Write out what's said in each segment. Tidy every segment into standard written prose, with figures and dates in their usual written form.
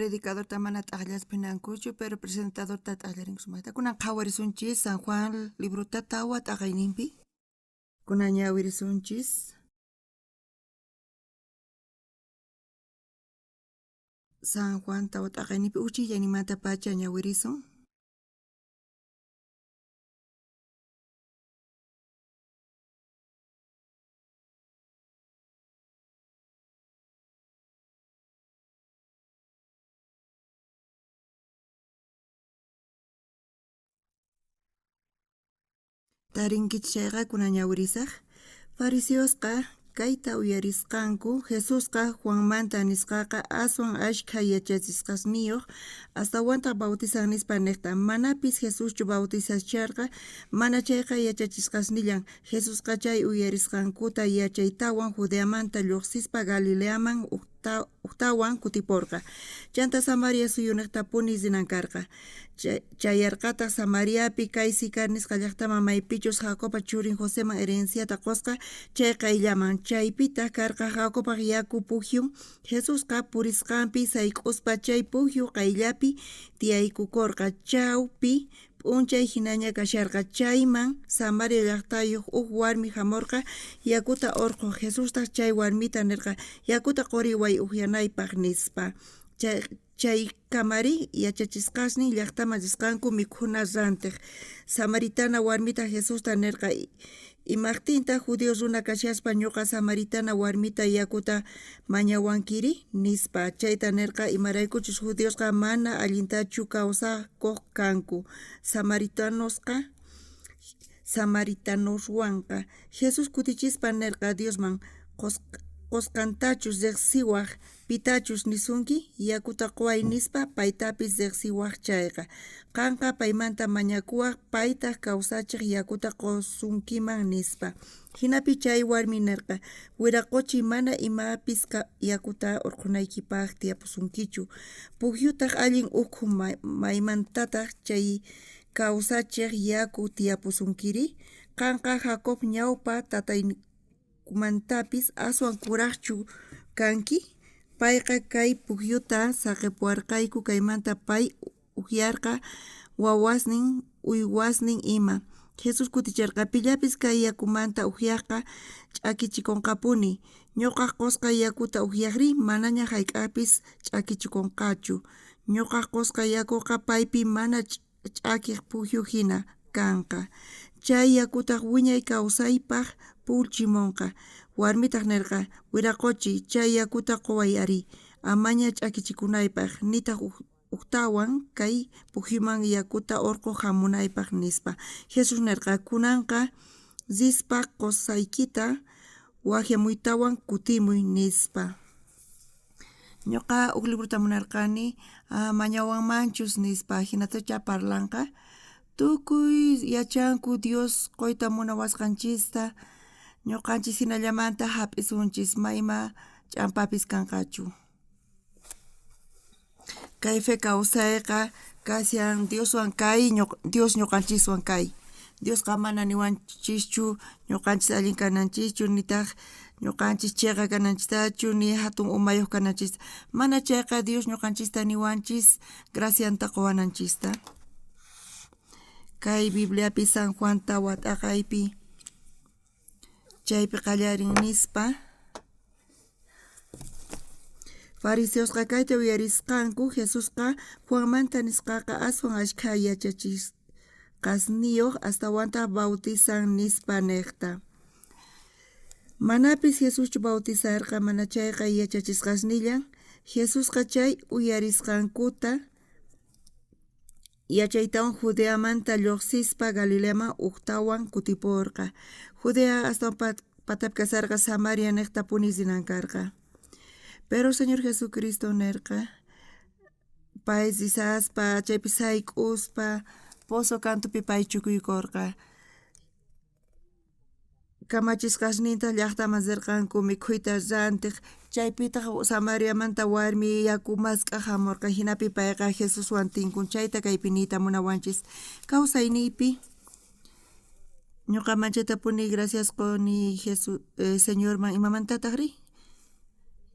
Predicadorta mana t'aqllaspa hinankuchu, pero presentadorta t'aqllarinku sumaqta. Kunan qhawarisunchis San Juan librota tawa t'aqayninpi. Kunan ñawirisunchis. San Juan tawa t'aqayninpi uchillanimanta pacha ñawirisun. Tarinkichis chayqa kunan ñawirisaj. Fariseosqa kayta uyarisqanku Jesusqa Juanmanta nisqaqa aswan ashkha yachachisqasniyoj astawantaj bautizan nispa nejta. Manapis Jesuschu bautizasharqa, mana chayqa yachachisqasnillan. Jesusqa chay uyarisqankuta yachaytawan Judeamanta llojsispa Galileaman Ujtawan kutiporqa. Chantá Samaria suyunejtapuni rinan karqa. Chayarqataj Samariapi kay Sicar nisqa llajtaman, maypichus Jacobpa churin Joseman herenciata qosqa, chay qayllaman. Chaypitaj karqa Jacobpaj yaku pujyun. Jesusqa purisqanpi sayk'uspa chay pujyu qayllapi tiyaykukorqa. Chaupi p'unchay jinaña kasharqa. Chayman Samaria llajtayoj uj warmi jamorqa yakuta orqhoj. Jesustaj chay warmita nerqa, Yakuta qoriway ujyanaypaj, nispa. Chaykamarí yachachisqasnin llajtaman risqanku mikhuna rantej. Samaritana warmitaj Jesusta nerqa, Imajtintaj judío runa kashaspa ñoqa samaritana warmita yakuta mañawankiri? nispa. Chayta nerqa imaraykuchus judiosqa mana allintachu kausakoj kanku samaritanosqa samaritanoswanqa. Jesús kutichispa nerqa, Diosman qosqantachus rejsiwaj, pitachus nisunki, Yakuta qoway nispa, paytapis rejsiwaj chayqa, qanqa paymanta mañakuwaj, paytaj kawsachej yakuta qosunkiman, nispa. Jinapi chay warmi nerqa, Wiraqochi, mana imapis yakuta orqhonaykipaj tiyapusunkichu, pujyutaj allin ukhu, maymantataj chay kawsachej yaku tiyapusunkiri? Qanqa Jacob ñawpa tataykumantapis aswan kurajchu kanki? Payqa kay pujyuta saqepuwarqayku, kaymanta pay ujyarqa, wawasnin, uywasnin ima. Jesús kuticherqa, Pillapis kay yakumanta ujyajqa ch'akichikonqapuni. Ñoqaj qosqay yakuta ujyajrí manaña jayk'ajpis ch'akichikonqachu. Ñoqaj qosqay yakoqa paypi mana ch'akej pujyu jina kanqa. Chay yakutaj wiñay kawsaypaj phullchimonqa. Warmitaj nerqa, Wiraqochi, chay yakuta qoway ari, amaña ch'akichikunaypaj, nitaj ujtawan kay pujyuman yakuta orqhoj jamunaypaj, nispa. Jesús nerqa, Kunanqa rispa qosaykita wajyamuytawan kutimuy, nispa. Ñoqa uj librota munarqani mañawanmanchus nispa, jinatacha parlanqa. Tukuy yachanku Dios qoyta munawasqanchista, ñoqanchis jinallamanta jap'isunchis mayma ch'ampapis kanqachu. Kay fe kawsayqa kashan Dioswan kay, Dios ñoqanchiswan kay. Diosqa mana niwanchischu ñoqanchis allin kananchischu, nitaj ñoqanchis cheqa kananchistachu, ni jatun umayoj kananchista. Mana chayqa Dios ñoqanchista niwanchis gracianta qowananchista. Kay Bibliapi San Juan tawa t'aqaypi chaypi qallarin nispa. Fariseosqa kayta uyarisqanku, Jesusqa Juanmanta nisqaqa aswan ashkha yachachisqasniyoj, astawantaj bautizan nispa nejta. Manapis Jesuschu bautizarqa, manachayqa yachachisqasnillan. Jesusqa chay uyarisqankuta Yachaytawan Judeamanta llojsispa Galileaman ujtawan kutiporqa. Judea astawan patapi kasharqa, Samaria nejtapuni rinan karqa. Pero Señor Jesucristo nerqa, pay risaspa, chaypi sayk'uspa, pozo kantupi pay chukuykorqa. Kamachisqasnintaj llajtaman rerqanku mikhuyta rantej. Chaypitaj Samariamanta warmi yaku mask'aj jamorqa. Jinapi payqa Jesuswan tinkun. Chayta kaypi niyta munawanchis. Kawsayniypi ñoqa manchatapuni gracias qoni Jesús Señorman. Imamantatajrí?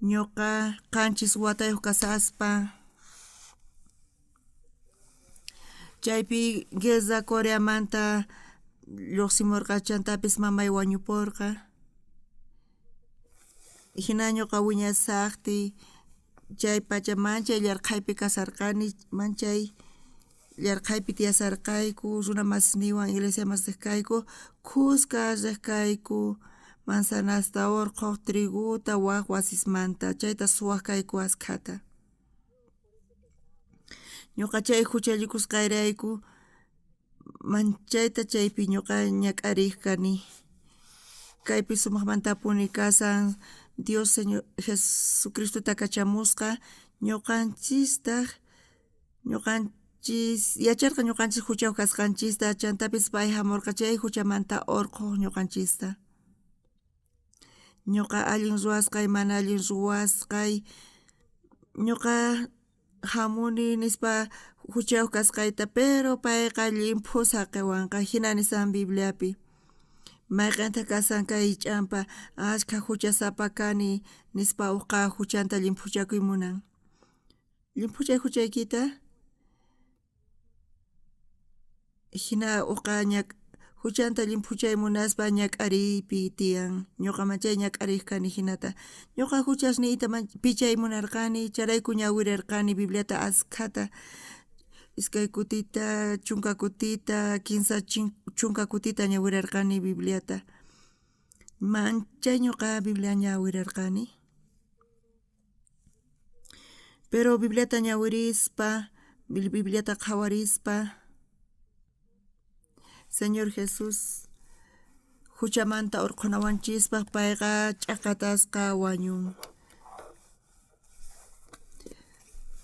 Ñoqa 7 watayoj kasaspa Chaypi guerra Coreamanta llojsimorqa, chantapis mamay wañuporqa. Jina ñoqa wiñasajtiy chaypacha manchay yarqhaypi kasharqani, manchay yarqhaypi tiyasharqayku, runa masisniywan iglesia masej kayku, khuska rej kayku manzanasta orqhoj, trigota waj wasismanta, chayta suwaj kayku ashkhata. Ñoqa chay juchallikusqayrayku manchayta chaypi ñoqa ñak'arej kani. Kaypi sumajmantapuni kashan Dios Señor Jesucristota kachamusqa ñoqanchistaj ñoqanchis yacharqa ñoqanchis juchayoj kasqanchista, chantapis pay jamorqa chay juchamanta orqhoj ñoqanchista. Ñoqa allin ruwasqay, mana allin ruwasqay, ñoqa jamuni nispa juchayoj kasqayta, pero payqa llimphu saqewanqa, jina nisan Bibliapi. Mayqenta kasan kay ch'ampa, ashkha juchasapa kani nispa uqa juchanta llimphuchakuy munan. Llimphuchay juchaykita, jina uqa juchanta llimphuchay munaspa ñak'ariypi tiyan. Ñoqa manchay ñak'arej kani jinata. Ñoqa juchasniyta pichay munarqani, chayrayku ñawirarqani Bibliata askhata, 2 kutita, 10 kutita, 30 kutita ñawirarqani Bibliata. Manchay ñoqa Biblia ñawirarqani. Pero Bibliata ñawirispa, Bibliata qhawarispa, Señor Jesús juchamanta urqhunawanchispaj payqa ch'aqatasqa wañun.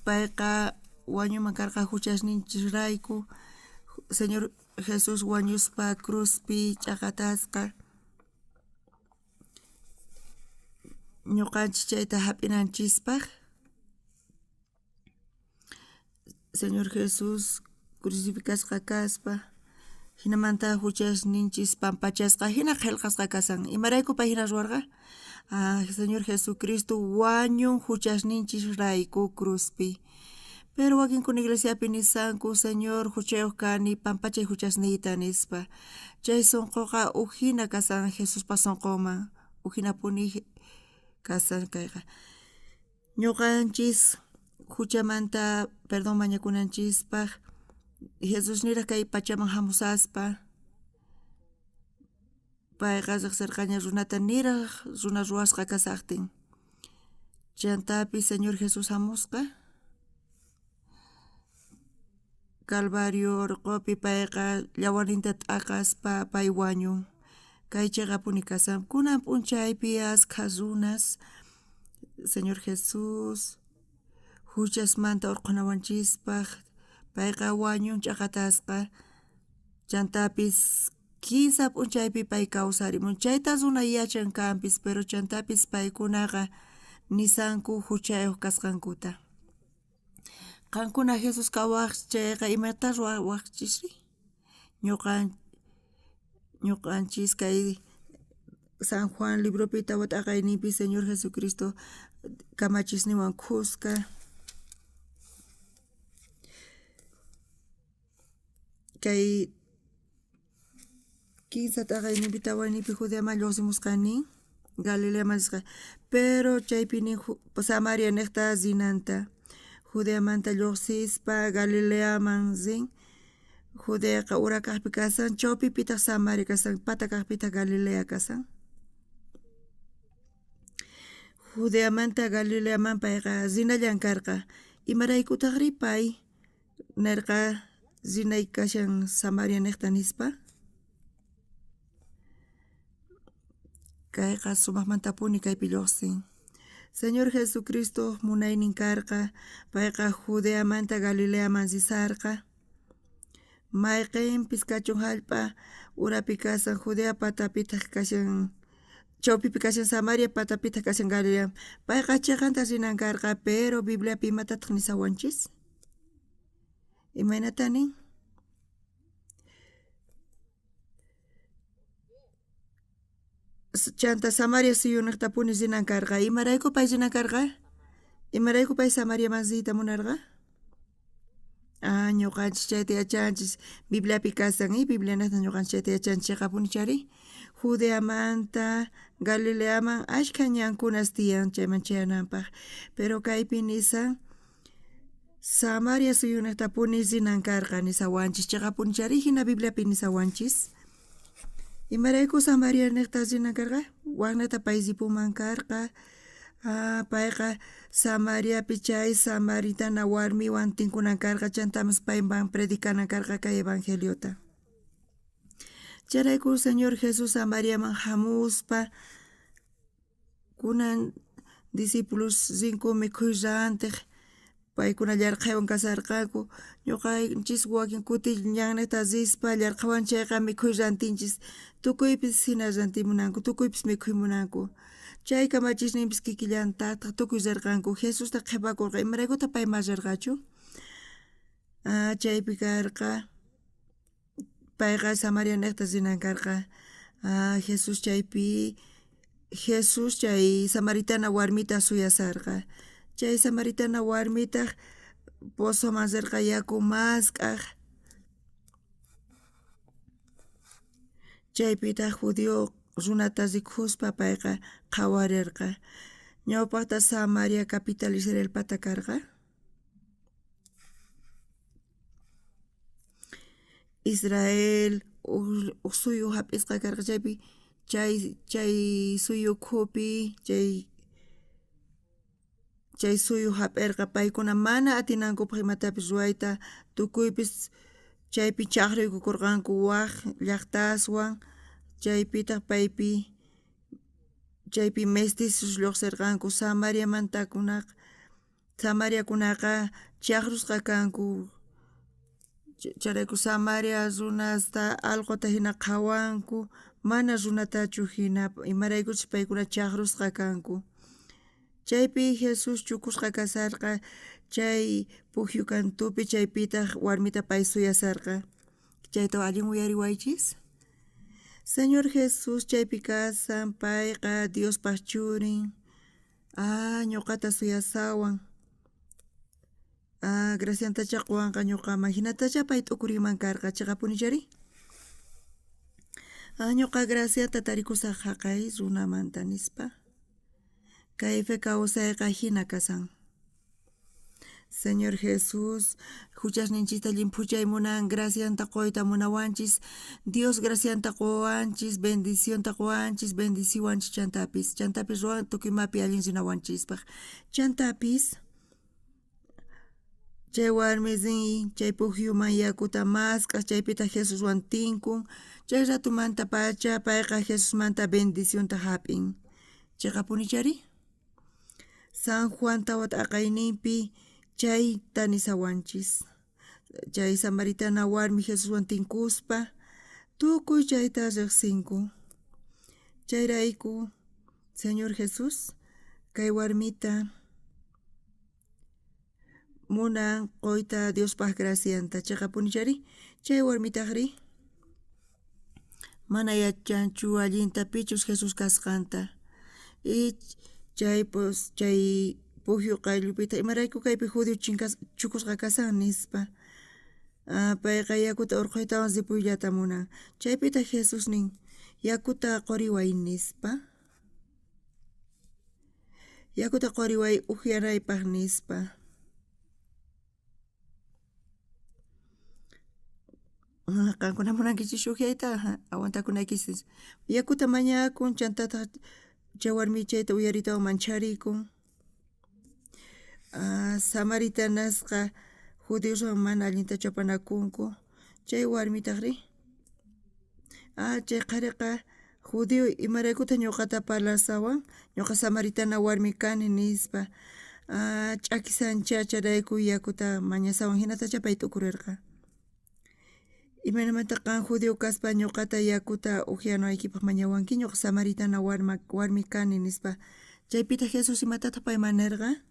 Payqa wañuman karqa juchasninchisrayku. Señor Jesús wañuspa cruzpi ch'aqatasqa. Ñuqanchis chayta jap'inanchispaj. Señor Jesús crucificasqa kaspa, jinamanta juchasninchis pampachasqa jina qhelqasqa kasan. Imarayku pay jina ruwarqa? Señor Jesucristo wañun juchasninchisrayku cruzpi. Pero wakinkuna iglesiapi nisanku, Señor juchayoj kani, pampachay juchasniyta nispa. Chay sonqoqa ujina kasan Jesuspa sonqonman, ujinapuni kasan kayqa. Ñuqanchis juchamanta perdón mañakunanchispaj, Jesús niraj kay pachaman jamusaspa, payqa riqsirqaña runata niraj runa ruwasqa kasaqtin. Chantapis Señor Jesús jamusqa, Calvario orqopi payqa llawarninta t'aqaspa pay wañun. Kay cheqapuni kasan. Kunan p'unchaypi askha runas Señor Jesús juchasmanta urqhunawanchispaj payqa wañun ch'aqatasqa. Chantapis 15 p'unchaypi pay kawsarimun. Chayta runa yachan kanpis, pero chantapis paykunaqa nisanku juchayoj kasqankuta. Qankuna Jesús kawaj chayqa imata ruwawajchisri? Ñuqanchis kay San Juan libropi 4 t'aqayninpi Señor Jesucristo kamachisninwan khuska kay 15 t'aqayninpi 4 Judeaman lluqsimusqanin, Galileaman risqa, pero chaypi nin Samaria niqta rinanta. Judeamanta lluqsispa Galileaman rin. Judeaqa ura kaqpi kasan, chawpipitaq Samaria kasan, pata kaqpitaq Galilea kasan. Judeamanta Galileaman payqa rinallan karqa. Imaraykutaqri pay nerqa rinay kashan Samaria niqta nispa? Kayqa sumaqmantapuni kaypi lluqsin. Señor Jesucristo munaynin karqa, payqa Judeamanta Galileaman risarqa. Mayqinpis kachun jallp'a urapi kasan, Judea patapitaq kashan, chawpipi kashan Samaria patapitaq kashan Galilea. Payqa chiqanta rinan karqa, pero Bibliapi imatataq nisawanchis? Imaynata nin? Chanta Samaria suyuniqtapuni rinan karqa. Imarayku pay rinan karqa? Imarayku pay Samariaman riyta munarqa? Ñuqanchis chayta yachanchis. Bibliapi kasan, Biblianata ñuqanchis chayta yachanchis chiqapuni chari. Judeamanta Galileaman ashkha ñankunas tiyan chayman chayananpaq. Pero kaypi nisan Samaria suyuniqtapuni rinan karqa nisawanchis. Chiqapuni chari hina Bibliapi nisawanchis. Imarayku Samaria niqta rinan karqa? Waqnata pay ripuman karqa. Payqa Samariapi chay samaritana warmiwan tinkunan karqa, chantamas payman predicanan karqa kay evangeliota. Chayrayku Señor Jesús Samariaman hamuspa kunan discípulos rinku mikhuy rantiq, paykuna llarqhaywan kasarqanku. Ñuqanchis wakin kuti ñanniqta rispa llarqhawan chayqa mikhuy rantinchis. Tukuypis hina rantimunanku, tukuypis mikhuy munanku. Chay kamachisninpis kikillantataj tukuy rerqanku. Jesustaj qhepakorqa. Imaraykutaj pay mana rerqachu? Chaypi karqa. Payqa Samarianejta rinan karqa. Jesús chaypi Jesús chay samaritana warmita suyasarqa. Chay samaritana warmitaj pozoman rerqa yaku mask'aj. Chaypitaj judío runata rikuspa payqa qhawarerqa. Ñawpajta Samaria capital Israelpata karqa. Israel uj suyu jap'isqa karqa chaypi chay chay suyu ukhupi chay chay suyu jap'erqa paykuna mana atinankupaj imatapis ruwayta tukuypis chaypi chajruykukorqanku waj llajtaswan chaypitaj paypi chaypi mestizos llojserqanku Samariamantakunaqa Samariakunaqa chajrusqa kanku. Chayrayku Samaria runasta alqota jina qhawanku, mana runatachu jina, imaraykuchus paykuna chajrusqa kanku. Chaypi Jesús chukusqa kasharqa chay pujyu kantupi, chaypitaj warmita pay suyasharqa. Chayta allin uyariwaychis. Señor Jesús chaypi kashan, payqa Diospaj Churin. Ah, ñoqata suyasawan. Ah, graciantachá qowanqa ñoqaman. Jinatachá pay t'ukurinman karqa, cheqapunichari? Ah, ñoqa graciata tarikusaj jaqay runamanta, nispa. Kay fe kawsayqa jina kasan. Señor Jesús, juchasninchista llimphuchay munan, gracianta qoyta munawanchis. Dios gracianta qowanchis, bendicionta qowanchis, bendiciwanchis chantapis. Chantapis ruwan tukuy imapi allin rinawanchispaj. Chantapis chay warmi rin chay pujyuman yakuta mask'aj, chaypitaj Jesuswan tinkun. Chay ratomantapacha payqa Jesusmanta bendicionta jap'in. Cheqapunichari? San Juan tawa t'aqayninpi chayta nisawanchis. Chay samaritana warmi Jesuswan tinkuspa tukuy chayta rejsinku. Chayrayku Señor Jesús kay warmita munan qoyta Diospaj gracianta. Cheqapunichari? Chay warmitajrí mana yachanchu allinta pichus Jesús kasqanta. Y chay pos chay pujyu qayllupita imarayku kaypi judío chinkas chukusqa kasan nispa. Payqa yakuta urqhuytawan ripuyllata munan. Chaypitaq Jesús nin, yakuta qoriway nispa. Yakuta qoriway ujyanaypaj nispa. Qankuna munankichis ujyayta, aguantakunaykichis. Yakuta mañakun, chantataj chay warmi chayta uyariytawan mancharikun. Samaritanasqa judioswan mana allinta chapanakunku. Chay warmitajrí, chay qhariqa judío, imaraykutaj ñoqata parlasawan? Ñoqa samaritana warmi kani, nispa. Ch'akisancha chayrayku yakuta mañasawan, jinatachá pay t'ukurerqa. Imaynamanta qan judío kaspa ñoqata yakuta ujyanaykipaj mañawanki? Ñoqa samaritana warmi kani, nispa. Chaypitaj Jesús imatataj payman nerqa?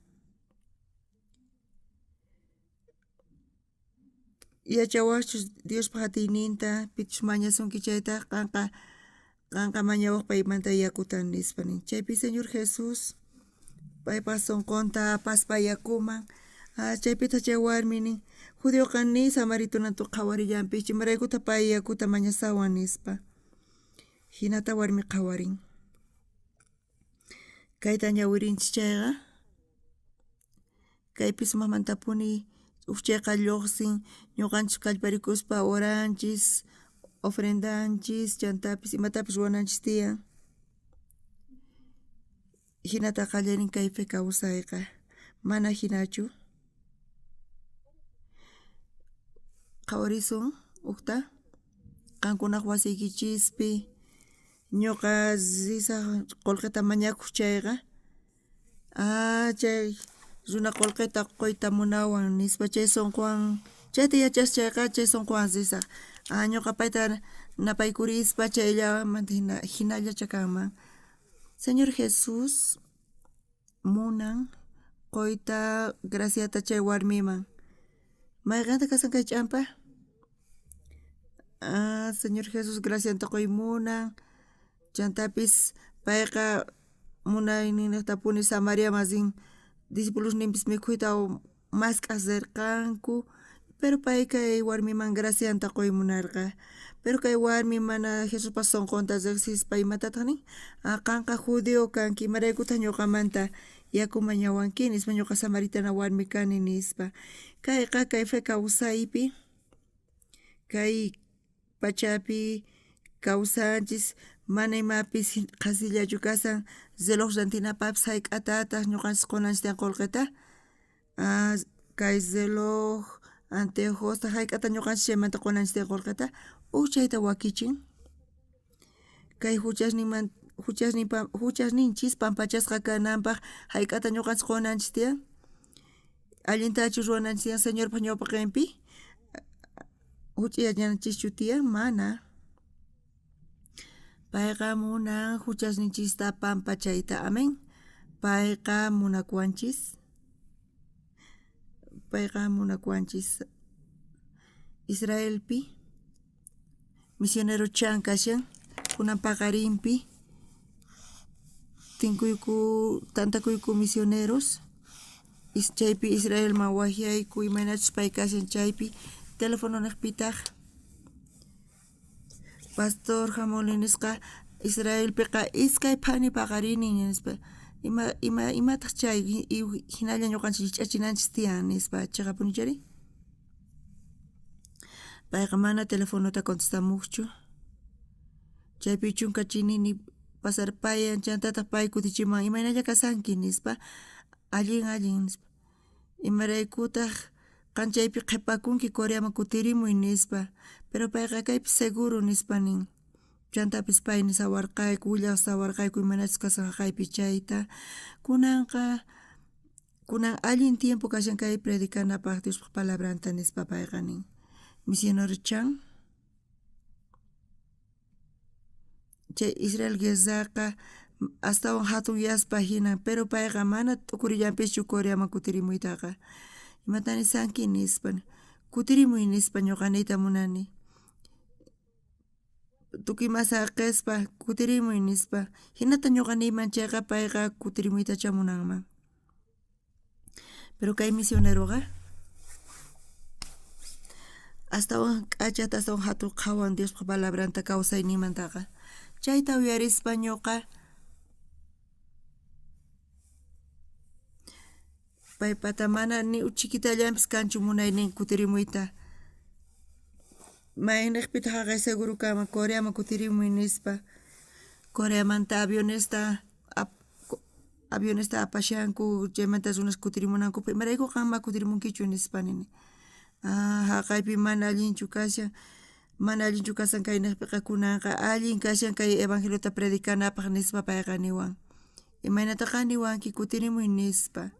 Yachawajchus Diospaj atiyninta, pichus mañasunki chaytaj qanqa qanqa mañawaj paymanta yakuta, nispa nin. Chaypi Señor Jesús paypaj sonqonta apaspa yakuman. Chaypitaj chay warmi nin, judioqa ni samaritanata qhawarillanpischu, imaraykutaj pay yakuta mañasawan, nispa. Jinata warmi qhawarin. Kayta ñawirinchis chayqa, kaypi sumajmantapuni uj chayqa llojsin, ñoqanchis kallparikuspa oranchis, ofrendanchis, chantapis imatapis ruwananchis tiyan. Jinata qallarin kay fe kawsayqa, mana jinachu. Qhawarisun ujta qankunaj wasiykichispi ñoqa risaj qolqeta mañakoj chayqa, chay runa qolqeta qoyta munawan nispa chay sonqowan chayta yachas chayqa chay sonqowan risaj. Ñoqa payta napaykurispa chayllamanta jinallacha kanman. Señor Jesús munan qoyta graciata chay warmiman. Mayqenta kasan kay ch'ampa? Ah, Señor Jesús gracianta qoy munan. Chantapis payqa munayninnejtapuni Samariaman rin discipulosninpis mikhuyta mask'aj rerqanku, pero pay kay warmiman gracianta qoy munarqa. Pero kay warmi mana Jesuspa sonqonta rejsispa imatataj nin? Ah, qanqa judío kanki, imaraykutaj ñoqamanta yaku mañawanki nispa, ñoqa samaritana warmi kani nispa. Kayqa kay fe kawsaypi, kay pachapi kawsanchis, mana imapis qhasillachu kasan, reloj rantinapajpis jayk'atataj ñoqanchis qonanchis tiyan qolqeta? Ah, kay reloj, anteojosta jayk'ata ñoqanchis chaymanta qonanchis tiyan qolqeta? Uj chayta wakichin. Kay juchasninman juchasninchis pampachasqa kananpaj jayk'ata ñoqanchis qonanchis tiyan? Allintachu ruwananchis tiyan Señorpaj ñawpaqenpi? Juch'uyananchischu tiyan? Mana. Payqa munan juchasninchista pampachayta. Amén. Payqa munakuwanchis. Payqa munakuwanchis. Israelpi misionero Chan kashan kunan paqarinpi tinkuyku tantakuyku misioneros chaypi Israelman wajyayku imaynachus pay kashan chaypi telefononejpitaj pastor jamuni nisqa Israelpiqa iskay phani paqarini nispa ima ima imataj chay jinalla ñuqanchik lluch'achinanchis tiyan nispa cheqapunichari. Payqa mana telefonota contestamujchu. Chaypi chunka chinini pasarpayan chantataj pay kutichimuwan imaynalla kasanki nispa allin allin nispa. Imaraykutaj qan chaypi qhepakunki Coreaman kutirimuy nispa. Pero payqa kaypi seguro nispa nin. Chantapis pay nisawarqayku willasawarqayku imaynachus kasqaypi chayta. Kunanqa kunan allin tiempo kashan kay predicanapaj Diospaj palabranta nispa payqa nin. Misionero Chan chay Israel guerraqa astawan jatunyaspa jina pero payqa mana t'ukurillanpischu Coreaman kutirimuytaqa. Imata nisanki nispa kutirimuy nispa ñuqa niyta munani. Tukuy ima saqespa kutirimuy nispa jinata ñuqa niyman chayqa payqa kutirimuytacha munanman. Pero kay misioneroqa astawan k'achata astawan jatun qhawan Diospaj palabranta kawsayninmantaqa. Chayta uyarispa ñuqa paypata mana ni chikitallanpis kanchu munaynin kutirimuyta. Maynejpitaj jaqay seguro kanman Coreaman kutirimuy nispa. Coreamanta avionesta avionesta apashanku chaymanta runas kutirimunankupaj imarayku qan ma kutirimunkichu nispa nini. Ah, jaqaypi mana allinchu kashan mana allinchu kashan kaynejpiqa kunanqa allin kashan kay evangeliota predicanapaj nispa payqa niwan. Imaynata qan niwanki kutirimuy nispa.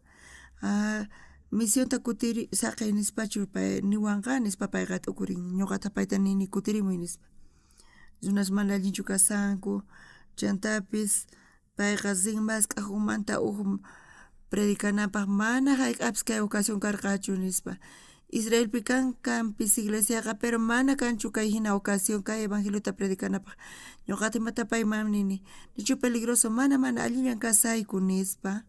Ah, misionta kutiri saqey nispachu pay niwanqa nispa payqa t'ukurin ñuqataj payta nini kutirimuy nispa. Runas mana allinchu kasanku chantapis payqa rin mask'aj ujmanta uj predicananpaj mana jayk'apis kay ocasión karqachu nispa. Israelpi kan kanpis iglesiaqa pero mana kanchu kay jina ocasión kay evangeliota predicanapaj. Ñuqata imata payman nini nichu peligroso mana mana allillan kasayku nispa.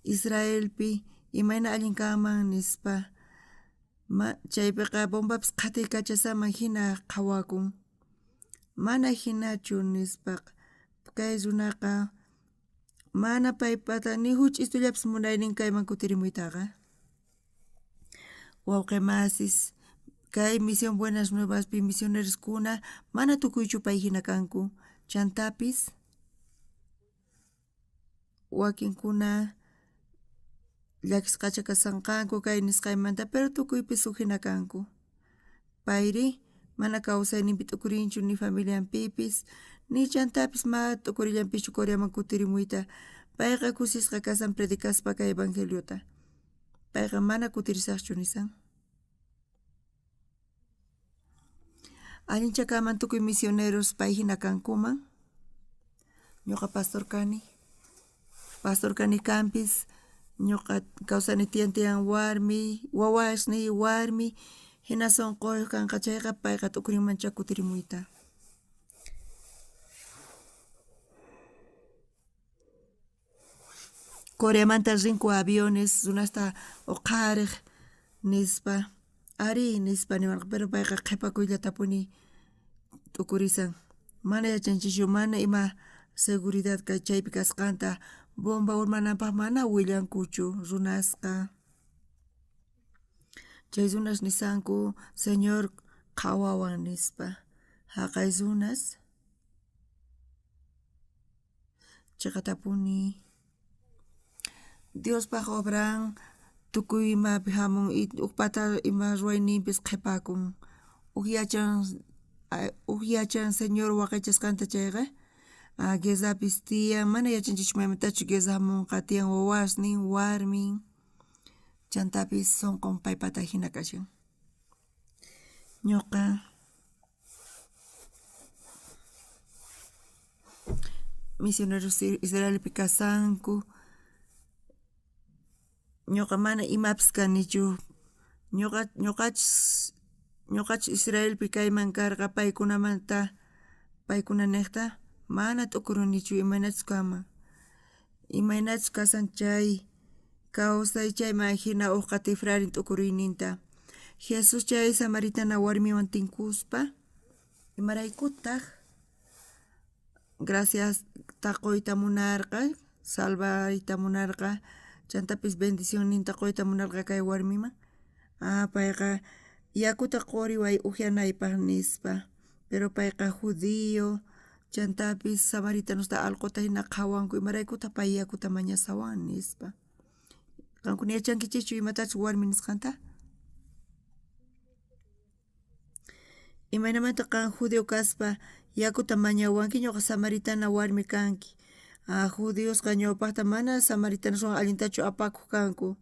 Israelpi imayna allin kanman nispa. Ma chaypiqa bombapis qhatiykachasaman jina qhawakun. Mana jinachu nispaqa kay runaqa mana paypata ni juch'itullapis munaynin kayman kutirimuytaqa. Wawqi masis kay misión Buenas Nuevaspi misioneroskuna mana tukuychu pay jina kanku. Chantapis wakinkuna llakisqacha kasanqanku kay nisqaymanta pero tukuypis uj jina kanku. Payri mana kawsayninpi t'ukurinchu ni familianpipis ni chantapis ma t'ukurillanpischu Coreaman kutirimuyta. Payqa kusisqa kasan predicaspa kay evangeliota. Payqa mana kutirisaqchu nisan. Allincha kanman tukuy misioneros pay jina kankuman. Ñoqa pastor kani. Pastor kani kanpis, ñoqa kawsani tiyan tiyan warmiy, wawasniy, warmi, jina sonqoyoj kanqa chayqa payqa t'ukurinmanchá kutirimuyta. Coreamanta rinku aviones runasta oqharej nispa, arí nispa niwarqa, pero payqa qhepakuyllatapuni t'ukurisan. Mana yachanchischu mana ima seguridad kay chaypi kasqanta, bomba urmananpaj mana willankuchu runasqa. Chay runas nisanku Señor qhawawan nispa. Jaqay runas cheqatapuni Diospaj obran tukuy imapi jamun uj pata ima ruwayninpis qhepakun. Uj yachan uj yachan Señor waqaychasqanta chayqa guerrapis tiyan, mana yachanchischu maymantachus guerra jamonqa, tiyan wawasnin, warmin, chantapis sonqon paypata jina kashan. Ñoqa misioneros Israelpi kasanku, ñoqa mana imapis kanichu, ñoqa ñoqachus ñoqachus Israelpi kayman karqa paykunamanta paykunanejta mana t'ukurunichu imaynachus kanman, imaynachus kasan chay kawsay chayman jina ujqa tifrarin t'ukuriyninta. Jesús chay samaritana warmiwan tinkuspa, imaraykutaj graciasta qoyta munarqa, salvayta munarqa, chantapis bendicionninta qoyta munarqa kay warmiman? Ah, payqa yakuta qoriway ujyanaypaj nispa, pero payqa judío, chantapis samaritanosta alqota jina qhawanku, imaraykutaj pay yakuta mañasawan nispa. Qankuna yachankichischu imatachus warmi nisqanta? Imaynamanta qan judío kaspa yakuta mañawanki, ñoqa samaritana warmi kanki. Ah, judiosqa ñawpajta mana samaritanoswan allintachu apakoj kanku.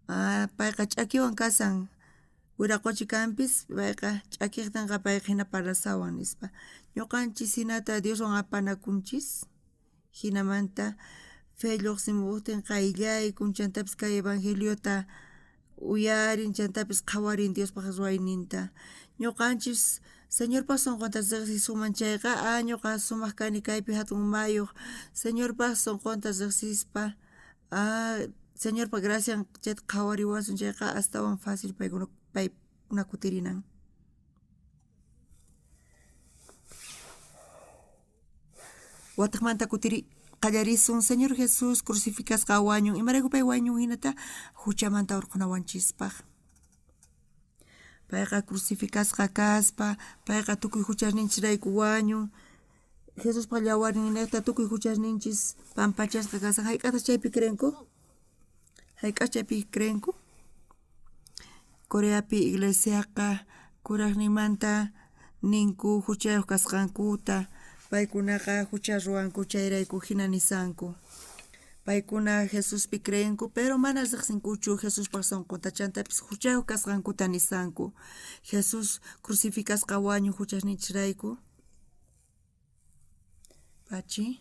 Ah, payqa ch'akiwan kasan, wiraqochi kanpis, payqa ch'akejtenqa payqa jina parlasawan nispa. Ñoqanchis jinata Dioswan apanakunchis, jinamanta fe llojsimojtin qayllaykun, chantapis kay evangeliota uyarin, chantapis qhawarin Diospaj ruwayninta. Ñoqanchis Señorpa sonqonta rejsisunman chayqa, ah, ñoqa sumaj kani kaypi jatun umayoj, Señorpa sonqonta rejsispa, ah, Señorpa gracian chayta qhawariwasun chayqa astawan fácil paykuna paykuna kutirinan. Watejmanta kutiri qallarisun Señor Jesús crucificasqa wañun, imarayku pay wañun jinata juchamanta orqhonawanchispaj. Payqa crucificasqa kaspa, payqa tukuy juchasninchisrayku wañun. Jesuspa yawarninnejta tukuy juchasninchis pampachasqa kasan. Jayk'ajtaj chaypi creenku? Jayk'aj chaypi creenku? Coreapi iglesiaqa kurajninmanta ninku juchayoj kasqankuta, paykunaqa jucha ruwanku chayrayku jina nisanku. Paykuna Jesuspi creenku, pero mana rejsinkuchu Jesuspa sonqonta, chantapis juchayoj kasqankuta nisanku. Jesús crucificasqa wañun juchasninchisrayku. Pachi.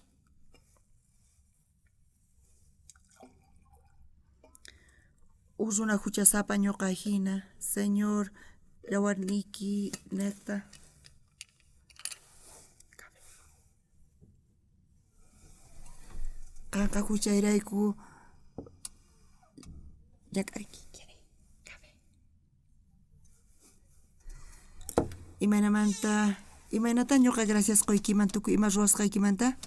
Uj runa juchasapa ñoqa jina, Señor, yawarniyki nejta. Qanqa juchayrayku ñak'arinki. Imaynamanta, imaynatá ñoqa gracias qoykiman tukuy ima ruwasqaykimanta?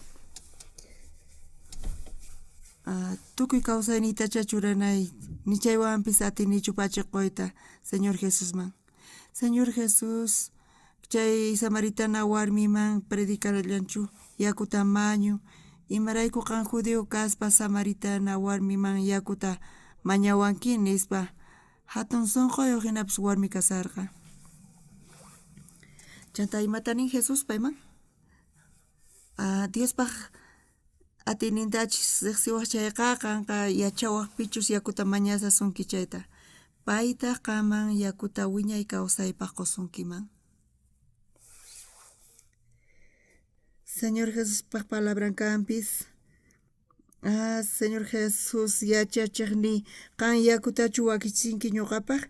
Tukuy kawsayniytachá churanay, ni chaywanpis atinichu pachi qoyta Señor Jesusman. Señor Jesús chay samaritana warmiman predicarallanchu yakuta mañu, imarayku qan judío kaspa samaritana warmiman yakuta mañawanki nispa. Jatun sonqoyoj jinapis warmi kasarqa. Chantá imata nin Jesús payman? Diospaj atiynintachus rejsiwaj chayqa, qanqa yachawaj pichus yakuta mañasasunki chayta. Paytaj qanman yakuta wiñay kawsaypaj qosunkiman. Señor Jesuspaj palabran kanpis. Ah, Señor Jesús yachachejniy, qan yakutachu wakichinki ñoqapaj?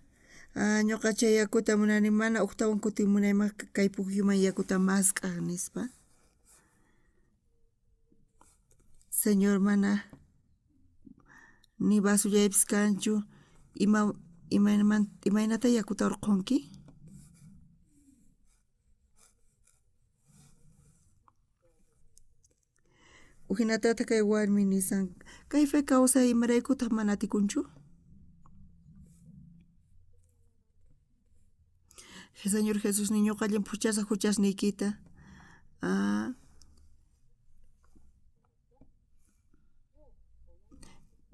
Ah, ñoqa chay yakuta munani, mana ujtawan kutimunayman kay pujyuman yakuta mask'aj, nispa. Señor, mana ni vasullaypis kanchu, ima imaynata yakuta orqhonki? Ujinatataj kay warmi nisan, kay fe kawsay imaraykutaj mana atikunchu? Señor Jesús ni ñoqa llimphuchasaj juchasniykita. Ah,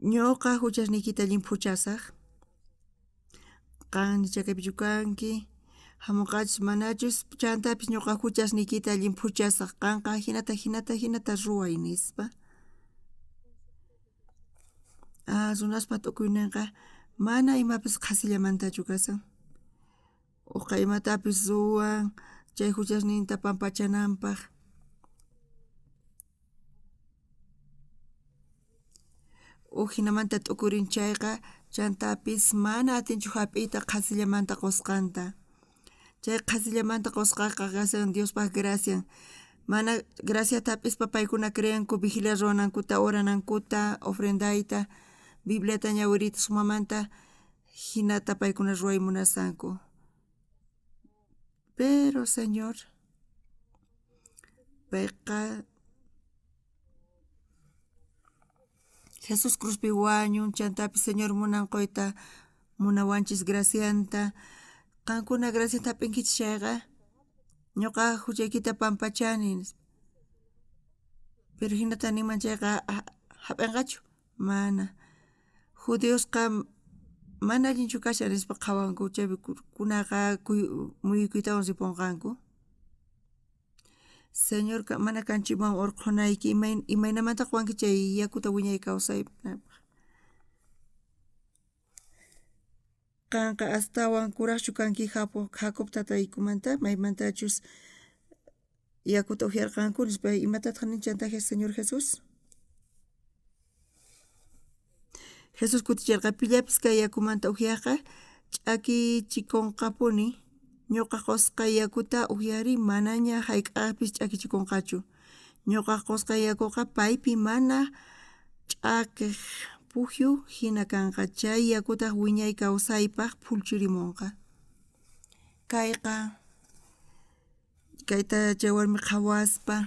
ñoqa juchasniykita llimphuchasaj. Qan chakaypichu kanki, jamonqachus manachus, chantapis ñoqa juchasniykita llimphuchasaj. Qanqa jinata, jinata, jinata ruway, nispa. Ah, runaspa t'ukuynenqa mana imapis qhasillamantachu kasan. Ujqa imatapis ruwan chay juchasninta pampachananpaj. Uj jinamanta t'ukurin chayqa, chantapis mana atinchu jap'iyta qhasillamanta qosqanta. Chay qhasillamanta qosqaqa kasan Diospaj gracian. Mana graciata jap'ispa paykuna creenku vigilia ruwanankuta, oranankuta, ofrendayta, Bibliata ñawiriyta sumamanta, jinata paykuna ruway munasanku. Pero Señor, payqa Jesús cruzpi wañun, chantapis Señor munan qoyta munawanchis gracianta. Qankuna gracianta jap'inkichis chayqa, ñoqa juchaykita pampachani, nispa. Pero jinata ninman chayqa, jap'inqachu? Mana. Judiosqa mana allinchu kashan nispa qhawanku, chaykunaqa muyukuytawan riponqanku. Señor, mana kanchu imawan orqhonayki, imaynamanta qowanki chay yakuta wiñay kawsaypaj. Qanqa astawan kurajchu kanki Jacob tataykumanta, maymantachus yakuta ujyarqanku, nispa. Imatataj nin chantá Señor Jesús? Jesús kuticherqa, pillapis kay yakumanta ujyajqa ch'akichikonqapuni. Ñoqa qosqay yakuta ujyari manaña jayk'ajpis ch'akichikonqachu. Ñoqa qosqay yakoqa paypi mana ch'akej pujyu jina kanqa, chay yakutaj wiñay kawsaypaj phullchirimonqa. Kayqa kayta chay warmi qhawaspa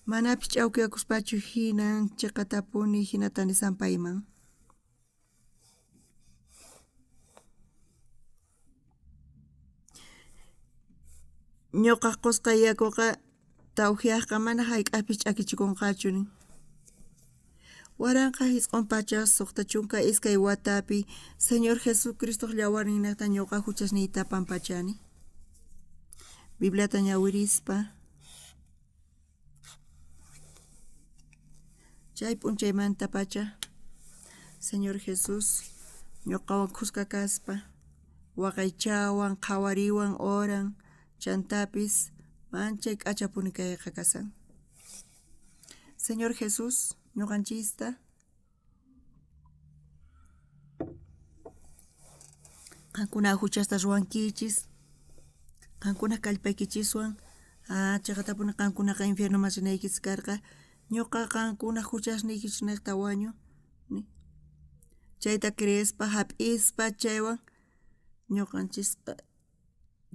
manapis ch'awkiyakuspachu jina cheqatapuni jinata nisan payman. Ñoqaj qosqay yakoqa tawjiajqa mana jayk'ajpis ch'akichikonqachu nin. 1962 watapi Señor Jesucristoj llawarninnejta ñoqa juchasniyta pampachani. Bibliata ñawirispa chay p'unchaymantapacha Señor Jesús ñoqawan khuska kaspa waqaychawan, qhawariwan, oran, chantapis manchay k'achapuni kayqa kasan. Señor Jesús ñoqanchista qankuna juchasta ruwankichis, qankuna kallpaykichiswan, cheqatapuni qankunaqa infiernoman rinaykichis karqa, ñoqa qankuna juchasniykichis wañu. Chayta creespa jap'ispa chaywan ñoqanchisqa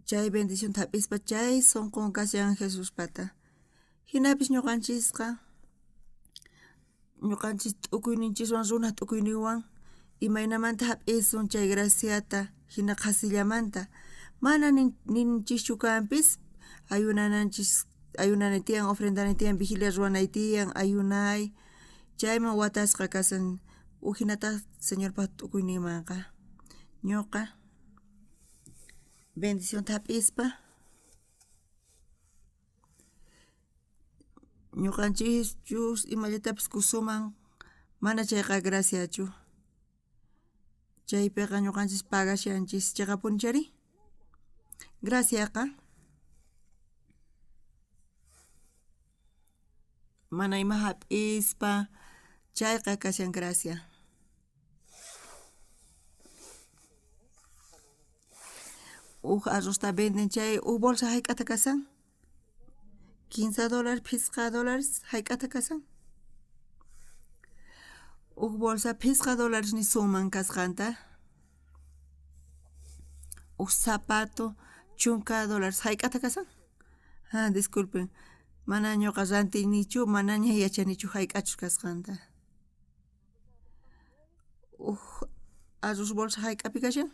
chay bendicionta jap'ispa chay sonqon kashan Jesuspata. Jinapis ñoqanchisqa ñoqanchis t'ukuyninchiswan runaj t'ukuyninwan imaynamanta jap'isun chay graciata jina qhasillamanta mana ninchischu kanpis ayunananchis, ayunanay tiyan, ofrendanay tiyan, vigilia ruwanay tiyan, ayunay, chayman watasqa kasan ujinataj Señorpaj t'ukuyninmanqa. Ñoqa bendicionta jap'ispa ñoqanchischus imallatapis kusuman mana chayqa graciachu. Chaypiqa ñoqanchis pagashanchis, cheqapuni chari? Graciaqa. Mana ima jap'ispa, chayqa kashan gracia. Uj arrozta venden chay uj bolsa jayk'ata kasan? Kinsa dólar, phisqa dólares jayk'ata kasan? Uj bolsa phisqa dólares nisunman kasqanta. Uj zapato chunka dólares jayk'ata kasan? Ah, disculpen, mana ñuqa rantiynichu, manaña yachanichu jayk'achus kasqanta. Uj arroz bolsa jayk'api kashan?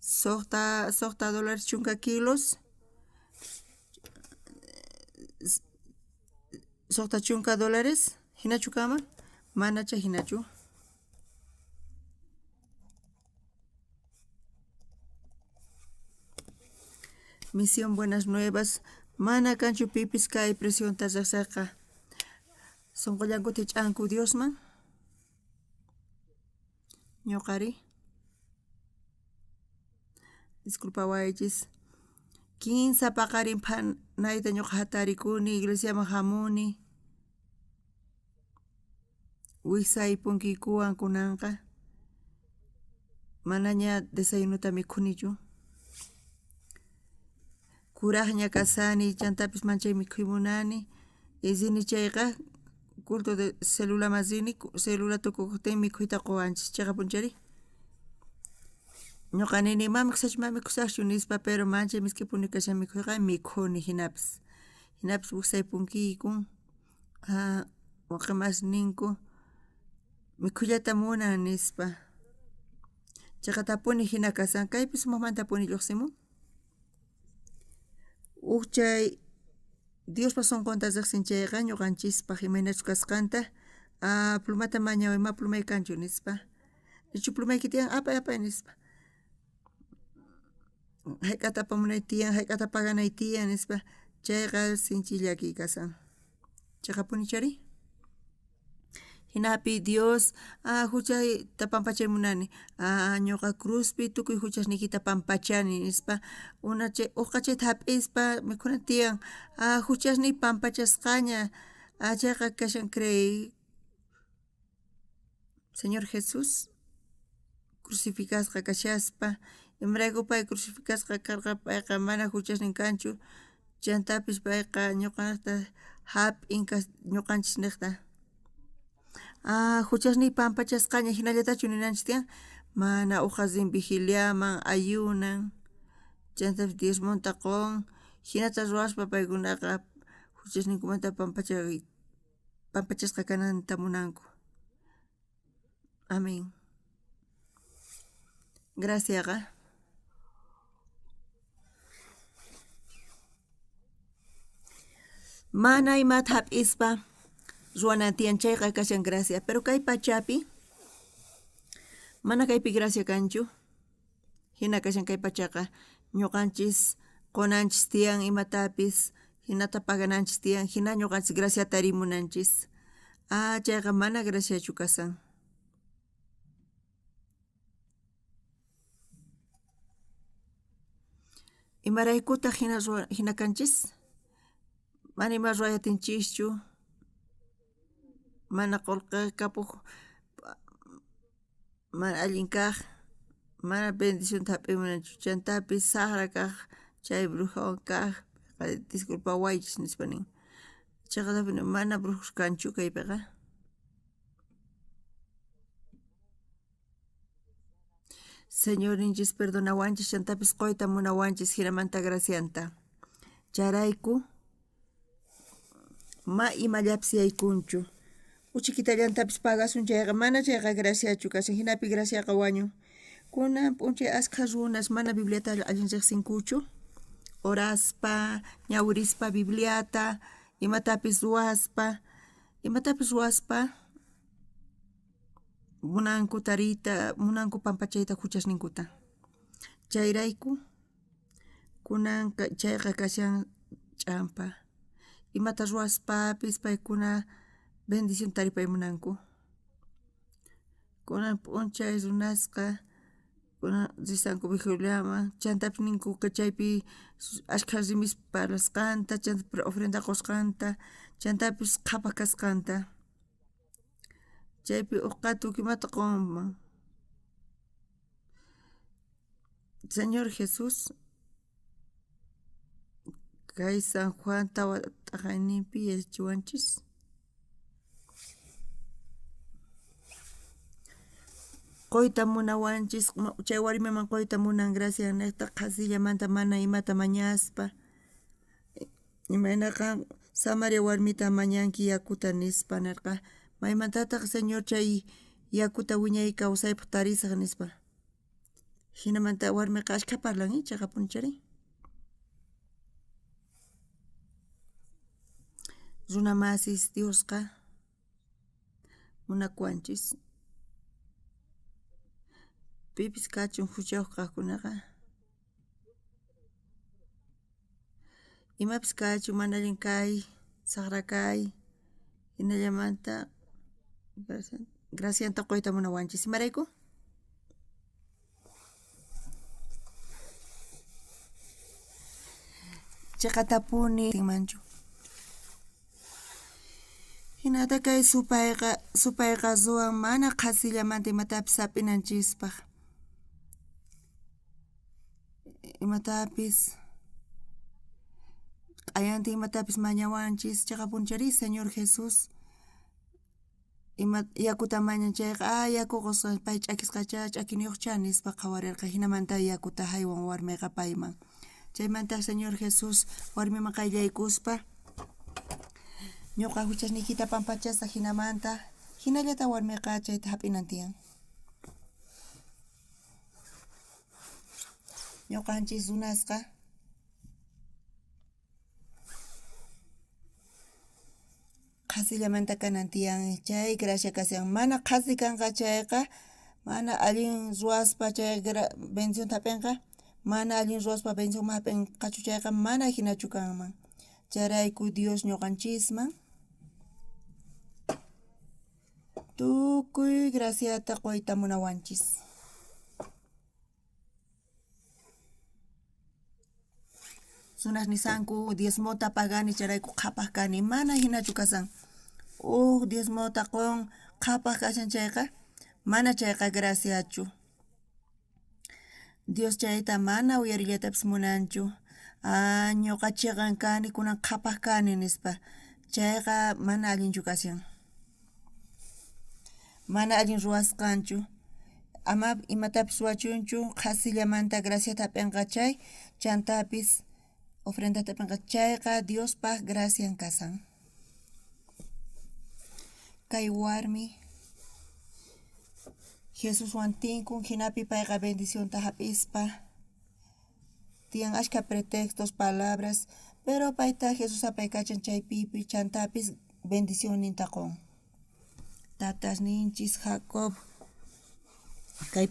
Suqta dólares chunka kilos. Suqta chunka dólares, hinachu kanman? Manacha hinachu. Misión Buenas Nuevas, mana kanchu pipis kay precionta riqsejqa. Sonqollankuta ch'anku Diosman. Ñuqari. Disculpawaychis. Kinsa paqarin phanayta ñuqa hatarikuni, iglesiaman hamuni. Wijsay punkiykuwan kunanqa. Manaña desayunuta mikhunichu. Kurajña kasani, chantapis manchay mikhuy munani. Y rini chayqa culto de celulaman rini, celula tukukuqtin mikhuyta quwanchis. Chiqapunchari? Ñuqa nini ma mikhusaqchu, ma mikhusaqchu nispa, pero manchay misk'ipuni kashan mikhuyqa, mikhuni hinapis. Hinapis wijsay punkiykun, waqi ninku mikhuyllata munan nispa. Chiqatapuni hina kasan, kaypi sumaqmantapuni lluqsimun. Uj chay Diospa sunqunta riqsin chayqa ñuqanchispaq imaynachus kasqanta, plumata mañaway ma plumay kanchu nispa. Nichu plumayki tiyan? Apay apay nispa. Hayk'ata apamunay tiyan, hayk'ata paganay tiyan nispa. Chayqa sinchi llakiy kasan. Chiqapunichari? Hinapi Dios, huchayta pampachay munani, ñuqa cruzpi tukuy huchasniykita pampachani nispa, una chay uqa chayta hap'ispa mikhuna tiyan, huchasniy pampachasqaña, chayqa kashan creey. Señor Jesús crucificasqa kashaspa, imarayku pay crucificasqa karqa, payqa mana huchasnin kanchu, chantapis payqa ñuqanchikta hap'in ñuqanchis niqta. Huchasniy pampachasqaña hinallatachu ninanchis tiyan? Mana, uqa rin vigiliaman, ayunan, chantapis diezmonta qun, hinata ruwaspa paykunaqa huchasninkumanta pampachasqa kananta munanku. Amén. Graciaqa. Mana imata hap'ispa ruwanan tiyan chayqa kashan gracia, pero kay pachapi mana kaypi gracia kanchu. Hina kashan kay pachaqa ñuqanchis qunanchis tiyan imatapis, hinata pagananchis tiyan, hina ñuqanchis graciata rimunanchis. Chayqa mana graciachu kasan. Imaraykutaq hina kanchis? Mana ima ruway atinchischu, mana qullqi kapuq, mana allin kaq, mana bendicionta hap'iy munanchu, chantapis saqra kaq, chay brujawan kaq, disculpawaychis nispa nin. Chayqa mana brujos kanchu kaypiqa. Señorninchis perdonawanchis, chantapis quyta munawanchis hinamanta gracianta. Chayrayku ma imallapis yaykunchu. Uchikitallantapis pagasun chayqa mana chayqa graciachu kashan, hinapi graciaqa wañun. Kunan p'unchay askha runas mana Bibliata allin riqsinkuchu, oraspa, ñawirispa Bibliata, imatapis ruwaspa, munanku tariyta, munanku pampachayta huchasninkuta. Chayrayku kunan chayqa kashan ch'ampa. Imata ruwaspapis paykuna bendición taripay munanku. Kunan p'unchay runasqa Risanku vigiliaman chantapis ninku chaypi ashkha rimis parlasqanta chanta ofrenda qosqanta chantapis qhapaj kasqanta. Chaypi uj qatu imata qonman. Señor Jesús kay San Juan tawa t'aqayninpi yachachiwanchis. Qoyta munawanchis, chay warmiman qoyta munan gracia nejta qhasillamanta mana imata mañaspa. Imayna qan Samaria warmita mañanki yakuta nispa nerqa. Maymantataj Señor chay yakuta wiñay kawsaypaj tarisaj nispa. Jinamanta warmeqa ashkha parlan, cheqapuni chayri. Runa masis Diosqa munakuwanchis. Pipis kachun juchayoj kajkunaqa. Imapis kachun mana allin kay, sajra kay, jinallamanta gracianta qoyta munawanchis. Imarayku? Cheqatapuni tinmanchu. Jinata kay supayqa supayqa ruwan mana qhasillamanta imatapis hap'inanchispaq. Imatapis q'ayantin imatapis mañawanchis cheqapunchari Señor Jesús. Ima yakuta mañan chayqa, ah yaku qosqa pay ch'akisqachá, ch'akiniyojchá nispa qhawarerqa. Jinamanta yakuta jaywan warmeqa payman. Chaymanta Señor Jesús warmiman qayllaykuspa, ñoqa juchasniykita pampachasaj jinamanta, jinallata warmeqa chayta jap'inan tiyan. Ñoqanchis runasqa Qhasillamanta kanan tiyan chay gracia kashan. Mana qhasi kanqa chayqa, mana allin ruwaspa chay bendicionta hap'inqa, mana allin ruwaspa bendición hap'inqachu chayqa mana jinachu kanman. Chayrayku Dios ñoqanchisman tukuy graciata qoyta munawanchis. Runas nisanku diezmota pagani chayrayku qhapaj kani, mana jinachu kasan. Uj diezmota qon qhapaj kashan chayqa, mana chayqa graciachu. Dios chayta mana uyarillatapis munanchu. Ah, ñoqa cheqan kani, kunan qhapaj kani nispa. Chayqa mana allinchu kashan. Mana allin ruwasqanchu. Ama imatapis ruwachunchu, qhasillamanta graciata hap'inqa chay, chantapis ofrendata hap'inqa chayqa Diospaj gracian kasan. Kay warmi Jesuswan tinkun, jinapi payqa bendicionta hap'ispa tiyan ashkha pretextos, palabras, pero payta Jesús apaykachan chaypipi chantapis bendicionninta qon. Tatasninchis Jacob kay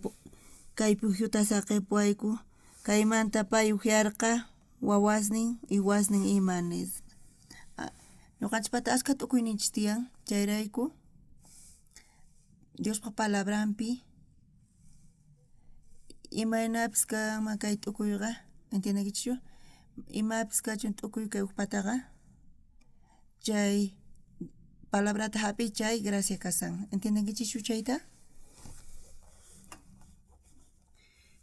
kay pujyuta saqepuwayku, kaymanta pay ujyarqa wawasnin, iwasnin ima nispa. Ñoqanchispata ashkha t'ukuyninchis tiyan, chayrayku Diospa palabranpi imaynapis kanman kay t'ukuyqa, entiendenkichikchu? Imapis kachun t'ukuy kay ujpataqa chay palabrata jap'iy chay gracia kasan. Entiendenkichikchu chayta?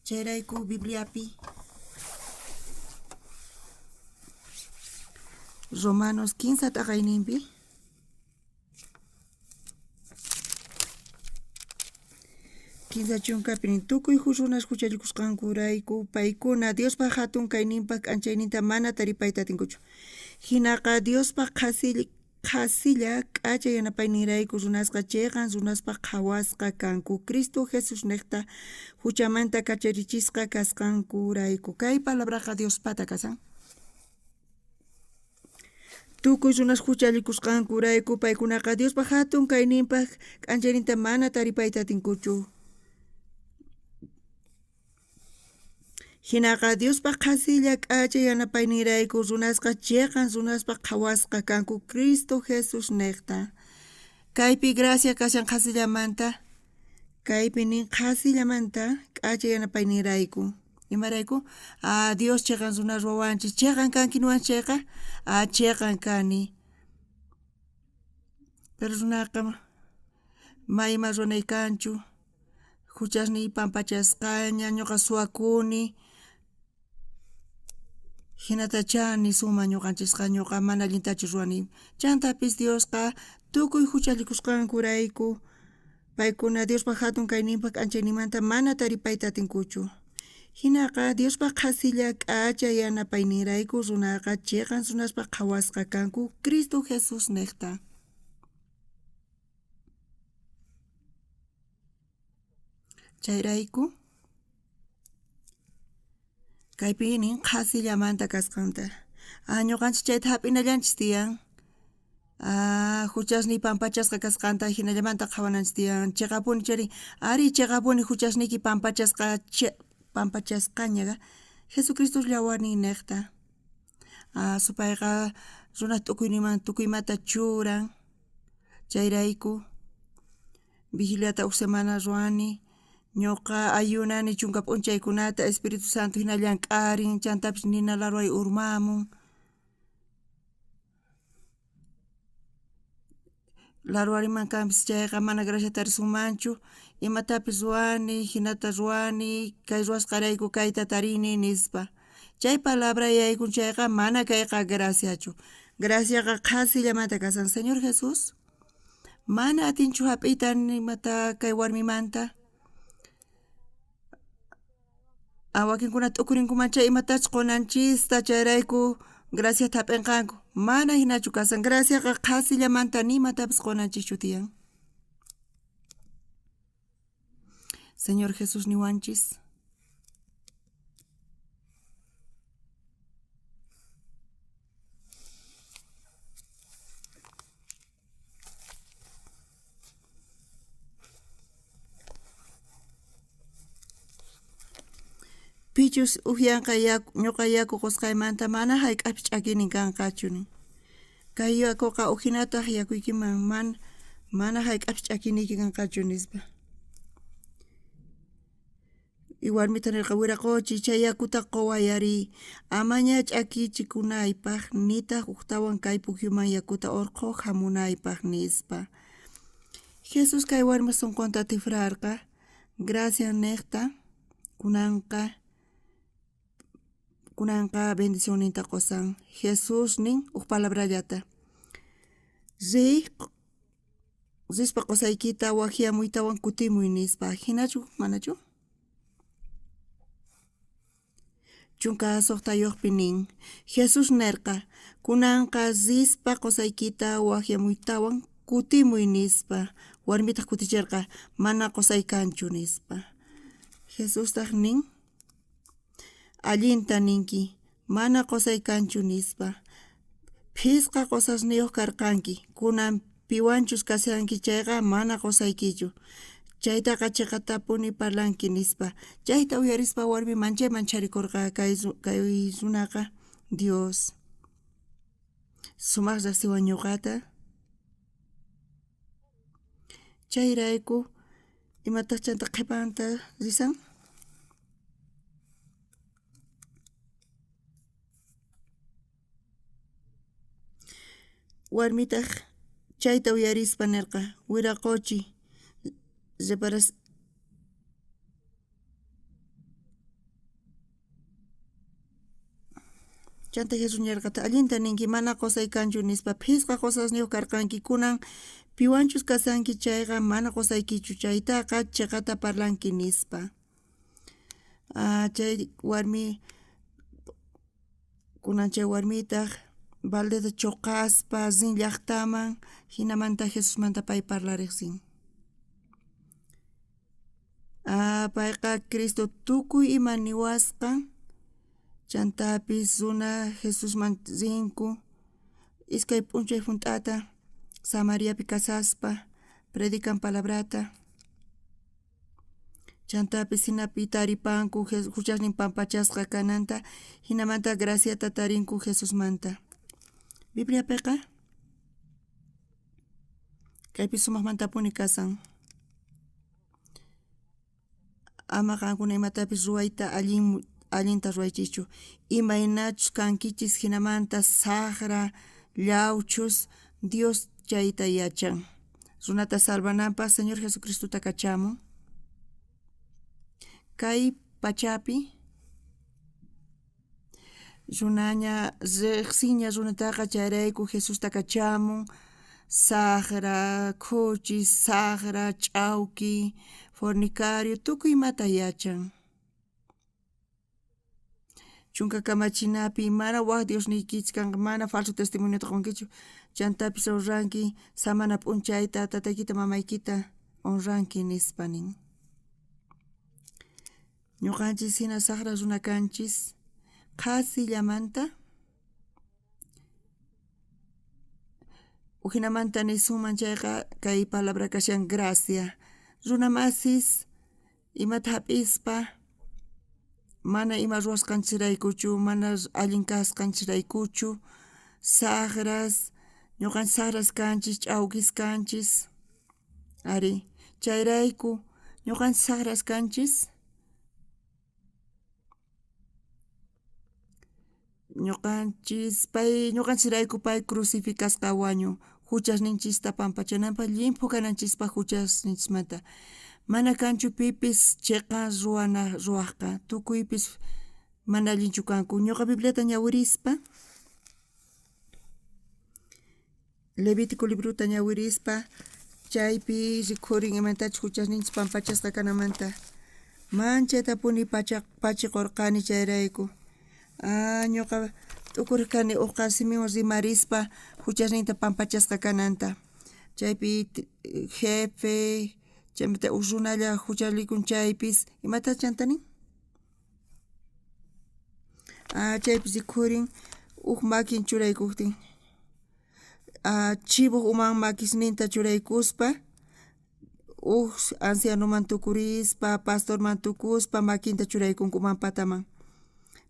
Chayrayku Bibliapi Romanos kinsa t'aqayninpi Kinsa chunkapi nin, tukuy runas juchallikusqankurayku paykuna Diospa jatun kayninpa k'anchayninta mana taripayta atinkuchu. Jinaqa Diospa qhasilla k'acha yanapayninrayku runasqa cheqan runaspaj qhawasqa kanku, Cristo Jesusnejta juchamanta kacharichisqa kasqankurayku. Kay palabraqa Diospata kashan. Tukuy runas juchallikusqankurayku paykunaqa Diospa jatun kayninpaj k'anchayninta mana taripayta atinkuchu. Jinaqa Diospa qhasilla k'acha yanapayninrayku runasqa cheqan runaspaj qhawasqa kanku Cristo Jesusnejta. Kaypi gracia kashan qhasillamanta. Kaypi nin qhasillamanta k'acha yanapayninrayku. Imarayku? Ah, Dios cheqan runa ruwawanchis. Cheqan kanki niwanchis chayqa, ah, cheqan kani. Pero runaqa ma ima ruwanay kanchu. Juchasniy pampachasqaña, ñoqa suwakuni. Jinatachá nisunman ñoqanchisqa ñoqa mana allintachu ruwani. Chantapis Diosqa tukuy juchallikusqankurayku paykuna Diospa jatun kayninpa k'anchayninmanta mana taripayta atinkuchu. Jinaqa Diospa qhasilla k'acha yanapayninrayku runaqa cheqan runaspa qhawasqa kanku Cristo Jesús nejta. Chayrayku kaypi nin qhasillamanta kasqanta. Ah, ñuqanchik chayta hap'inallanchis tiyan. Ah, juchasniy pampachasqa kasqanta jinallamanta qhawananchis tiyan. Cheqapuni chayri, ari cheqapuni juchasniyki pampachasqa pampachasqaña Jesucristo llawarnin nejta. Ah, supayqa runaj t'ukuyninman tukuy imata churan. Chayrayku vigiliata uj semana ruwani, ñuqa ayunani chunka p'unchaykunata Espíritu Santo jina llank'arin, chantapis nina larway urmamun. Larwariman kanpis chayqa mana gracia tarisunmanchu, imatapis ruwani, jinata ruwani, kay ruwasqarayku kayta tarini nispa. Chay palabra yaykun chayqa mana kayqa graciachu. Graciaqa qhasillamanta kasan. Señor Jesús mana atinchu hap'iyta imata kay warmimanta. Wakinkuna t'ukurinkuman chay imatachus qonanchista chayrayku graciata hap'inqanku. Mana jinachu kasan. Graciaqa qhasillamanta ni imatapis qonanchischu tiyan. Señor Jesús niwanchis. Pichus ujyanqa yaku, ñoqa yaku qosqaymanta mana jayk'ajpis ch'akiynin kanqachu nin. Kay yakoqa ujinataj yakuykiman mana jayk'ajpis ch'akiyniyki kanqachu nispa. Y warmita nerqa, wiraqochi, chay yakuta qoway ari, amaña ch'akichikunaypaj, nitaj ujtawan kay pujyuman yakuta orqhoj jamunaypaj, nispa. Jesús kay warmi sonqonta tifrarqa, gracia nejta, kunanqa kunanqa bendicionninta qosan. Jesús nin uj palabrallata, riy rispa qosaykita wajyamuytawan kutimuy nispa. Jinachu manachu? 16yojpi nin, Jesús nerqa, kunanqa rispa qosaykita wajyamuytawan kutimuy nispa. Warmitaj kuticherqa, mana qosay kanchu nispa. Jesustaj nin, allinta ninki, mana qosay kanchu nispa. Phisqa qosasniyoj karqanki, kunan piwanchus kashanki chayqa mana qosaykichu. Chaytaqa cheqatapuni parlanki nispa. Chayta uyarispa warmi manchay mancharikorqa kay runaqa Dios. Sumaj rejsiwan ñoqata. Chayrayku imataj chanta qhepanta risan? Warmitaj chayta uyarispa nerqa, Wiraqochi, reparas Chanta Jesús nerqata, allinta ninki, mana qosay kanchu nispa, phisqa qosasniyoj karqanki, kunan piwanchus kasanki chayqa mana qosaykichu, chaytaqa cheqata parlanki nispa. Ah, chay warmi kunan chay warmitaj baldeta choqaspa rin llajtaman, jinamanta Jesusmanta pay parlarej rin. Ah, payqa Cristo tukuy ima niwasqan, chantapis runa Jesusman rinku iskay p'unchay junt'ata Samariapi kasaspa predican palabrata. Chantapis jinapi taripanku juchasnin pampachasqa kananta, jinamanta graciata tarinku Jesusmanta. Bibliapeqa kaypi sumajmantapuni kasan. Ama qankuna imatapis ruwayta allin allinta ruwaychischu. Imaynachus kankichis jinamanta sajra llauchus Dios chayta yachan. Runata salvananpaj Señor Jesucristota kachamun. Kay pachapi runaña rejsiña runataqa chayrayku Jesusta kachamun sajra khuchis, sajra ch'auki, fornicario, tukuy imata yachan. Chunka kamachinapi mana waj Diosniykichis kanqa, mana falso testimoniota qonkichu, chantapis honranki samana p'unchayta, tataykita mamaykita honranki nispa nin. Ñuqanchis hina sajra runa kanchis qhasillamanta ujinamanta nisunman chayqa kay palabra kashan gracia. Runa masis imata hap'ispa mana ima ruwasqanchisraykuchu, mana allin kasqanchisraykuchu, sajras, ñuqanchis sajras kanchis, ch'awkis kanchis. Ari, chayrayku ñuqanchis sajras kanchis. Ñuqanchis pay ñuqanchisrayku pay crucificasqa wañun juchasninchista pampachananpaj llimphu kananchispaj juchasninchismanta. Mana kanchu pipis cheqan ruwana ruwajqa, tukuypis mana allinchu kanku. Ñuqa Bibliata ñawirispa, Levítico librota ñawirispa, chaypi rikhurin imatachus juchasninchis pampachasqa kanamanta. Manchaytapuni pachiqorqani chayrayku. Ah, ñuqa t'ukurej kani uj qasimiwan rimarispa juchasninta pampachasqa kananta. Chaypi jefe, chaymanta uj runalla juchallikun chaypis, imata chanta nin? Ah, chaypis rikhurin uj makin churaykojtin. Ah, chivoj uman makisninta churaykuspa, uj ancianoman tukurispa, pastorman tukuspa makinta churaykunku uman pataman.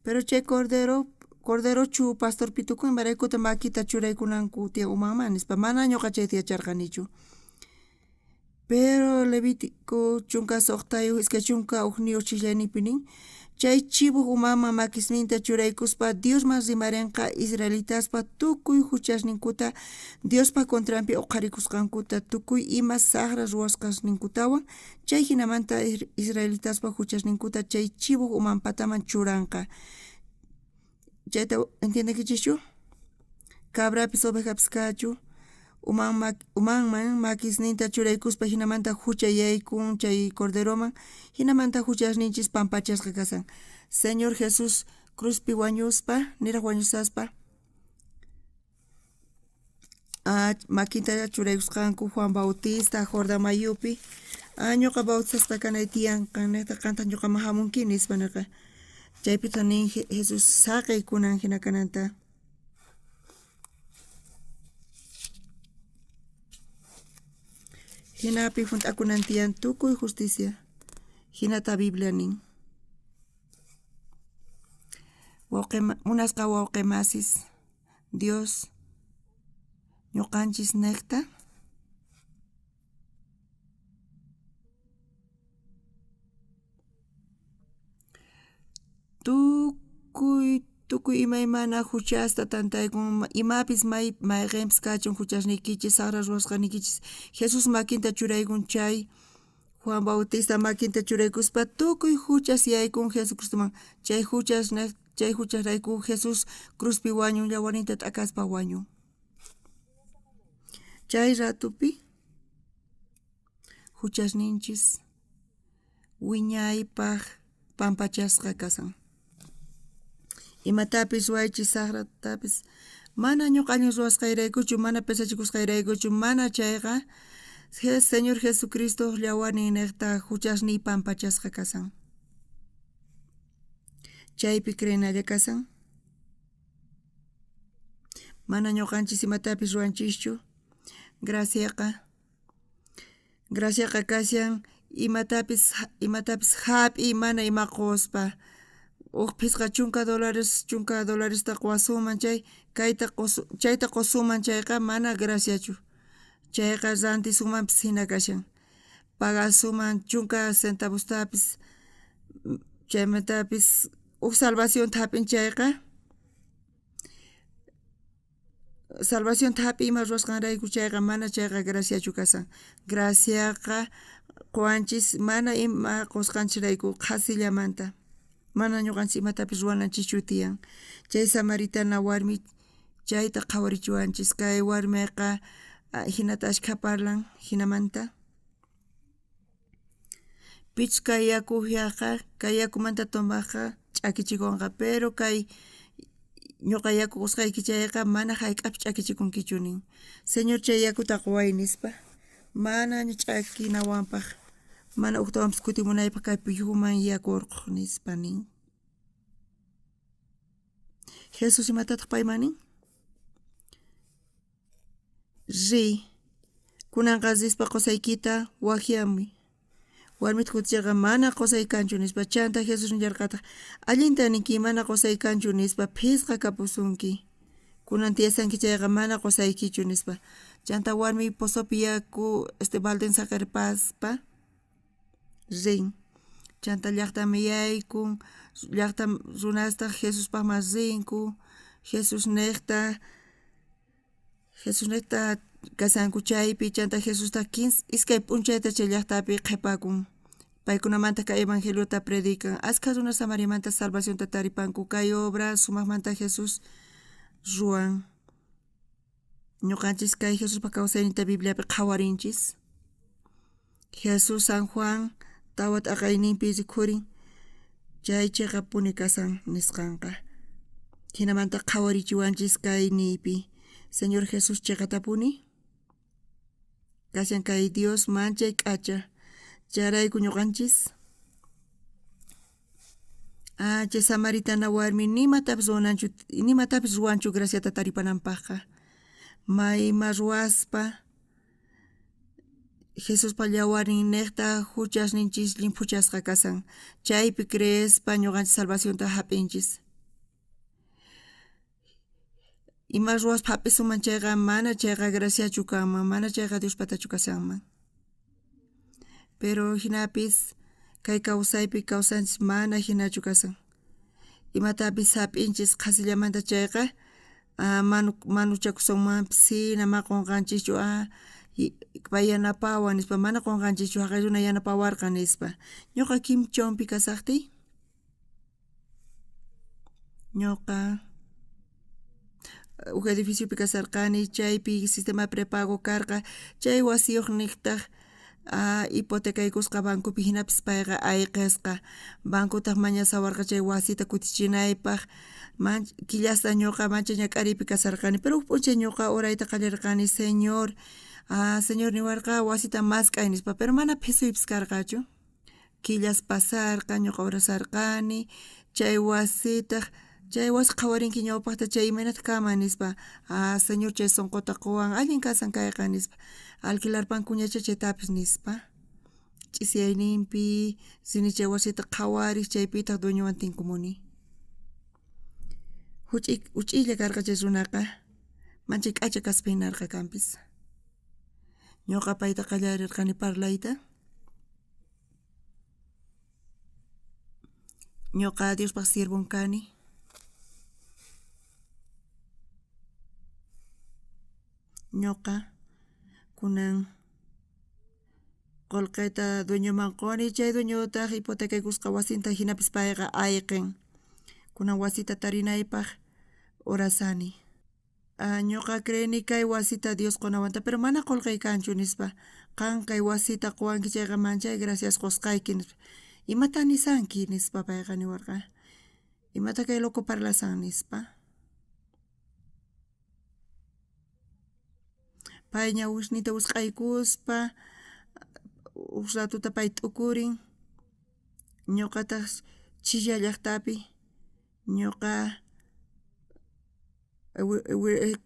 Pero chay cordero, corderochu pastorpi tukun, imaraykuta makita churaykunanku tiyan umanman nispa, mana ñuqa chayta yacharqanichu. Pero Levítico chunka suqtayuq iskay chunka ujniyuq chijllayninpi nin, chay chivoj umanman makisninta churaykuspa Diosman rimarenqa israelitaspa tukuy juchasninkuta Diospa contranpi oqharikusqankuta, tukuy ima sajra ruwasqasninkutawan, chay jinamanta israelitaspa juchasninkuta chay chivoj uman pataman churanqa. Chayta entiendenkichischu? Cabrapis ovejapis kachu, umanman makisninta churaykuspa jinamanta jucha yaykun chay corderoman, jinamanta juchasninchis pampachasqa kasan. Señor Jesús cruzpi wañuspa, niraj wañusaspa, makinta churaykusqanku Juan Bautista Jordán mayupi. Ah, ñuqa bautizasqa kanay tiyan, qannejta qantaj ñuqaman jamunki nispa nerqa. Chaypitaj nin Jesús saqey kunan jina kananta. Jinapi junt'akunan tiyan tukuy justicia. Jinata Biblia nin. Munasqa wawqe masis, Dios ñuqanchis nejta tukuy tukuy imaymana juchasta tantaykun, imapis mayqenpis kachun juchasniykichis, sajra ruwasqaniykichis, Jesús makinta churaykun chay Juan Bautista makinta churaykuspa tukuy juchas yaykun Jesucristoman, chay juchas chay juchasrayku Jesús cruzpi wañun, yawarninta t'akaspa wañun. Chay ratupi juchasninchis wiñaypaj pampachasqa kasan. Imatapis ruwaychis sajratapis mana ñuqa allin ruwasqayraykuchu, mana pesachikusqayraykuchu, mana chayqa Señor Jesucristo llawarnin nejta juchasniy pampachasqa kasan. Chaypi creenalla kasan. Mana ñuqanchis imatapis ruwanchischu. Graciaqa graciaqa kashan imatapis imatapis hap'iy mana ima qospa. Uj phisqa chunka dólares chunka dolaresta quwasunman chay kayta chayta qusunman chayqa mana graciachu. Chayqa rantisunmanpis hina kashan. Pagasuman chunka centavostapis Chaymantapis uj salvacionta jap'in chayqa, salvacionta jap'iy ima ruwasqanrayku chayqa mana chayqa graciachu kasan. Graciaqa qowanchis mana ima qosqanchirayku qhasillamanta. Mana ñuqanchis imatapis ruwananchischu tiyan. Chay samaritana warmi chayta qhawarichiwanchis. Kay warmiqa jinata ashkha parlan jinamanta. Pichus kay yaku ujyajqa, kay yakumanta tomajqa ch'akichikonqa, pero kay ñuqa yaku qosqayki chayqa mana jayk'apis ch'akichikunkichu nin. Señor chay yakuta qoway nispa, mana ch'akinawanpaj, mana ujtawanpis kutimunaypaj kay pujyuman yaku orqhoj nispa nin. Jesús imatataj payman nin? Riy, kunanqa rispa qosaykita wajyamuy. Warmita kuticherqa mana qosay kanchu nispa. Chanta Jesús nillarqataj, allinta ninki mana qosay kanchu nispa, phisqa kapusunki. Kunan tiyasanki chayqa mana qosaykichu nispa. Chanta warmi pozopi yaku balden saqerpaspa rin. Chanta llajtaman yaykun, llajta runastaj Jesuspajman rinku, Jesús nejta kasanku chaypi, chanta Jesustaj iskay p'unchayta chay llajtapi qhepakun. Paykunamanta kay evangeliota predican. Askha runas Samariamanta salvacionta taripanku. Kay obra sumajmanta Jesús ruwan. Ñuqanchis kay Jesuspa kawsayninta Bibliapi qhawarinchis. Jesús San Juan 4 t'aqayninpi rikhurin chay cheqapuni kasan nisqanqa. Jinamanta qhawarichiwanchis kay niypi. Señor Jesús cheqatapuni kashan kay Dios manchay k'acha. Chayrayku ñuqanchis chay samaritana warmi nimatapis ruwananchu, nimatapis ruwanchu graciata taripananpajqa. Mayma ruwaspa Jesuspa llawarnin nejta juchasninchis llimphuchasqa kasan. Chaypi creespa ñuqanchis salvacionta jap'inchis. Ima ruwaspa jap'isunman chayqa mana chayqa graciachu kanman, mana chayqa Diospatachu kashanman. Pero jinapis kay kawsaypi kawsanchis mana jinachu kasan. Imatapis jap'inchis qhasillamanta chayqa manuchakusunmanpis sina ma qonqanchischu pay yanapawan nispa, mana qonqanchischu jaqay runa yanapawarqa nispa. Ñuqa Kim Chompi kasajtiy, ñuqa uj edificiopi kasarqani, chaypi sistema prepago karqa, chay wasiyuq niqtaq hipotecaykusqa bancopi, jinapis payqa ayqesqa. Bancotaq mañasawarqa chay wasita kutichinaypaj. Killasta ñuqa mancha ñak'ariypi kasarqani, pero uj p'unchay ñuqa orayta qallarqani, Señor, Señor niwarqa wasita mask'ay nispa, pero mana phisuypis karqachu. Killas pasarqa, ñuqa orasarqani, chay wasitaq, chay wasi qhawarinki ñawpajta chay imaynata kanman nispa. Señor chay sonqota qowan, allin kasan kayqa nispa. Alquilarpankuñacha chaytapis nispa. Ch'isiyayninpi rini chay wasita qhawarej, chaypitaj dueñowan tinkumuni. Uch'iylla karqa chay runaqa, manchay k'acha kaspa jinarqa kanpis. Ñuqa payta qallarirqani parlayta. Ñuqa Diospaj siervon kani. Ñuqa kunan qolqeta dueñoman qoni, chay dueñotaj hipotecaykusqa wasinta, jinapis payqa ayqen. Kunan wasita tarinaypaj orasani. Ñuqa creeni kay wasita Dios qonawanta, pero mana qolqey kanchu nispa. Qan kay wasita qowanki chayqa manchay gracias qosqayki nispa. Imata nisanki nispa payqa niwarqa. Imata kay loco parlasan nispa. Pay ñawisnita wisq'aykuspa uj ratuta pay t'ukurin. Ñuqataj chilla llajtapi ñuqa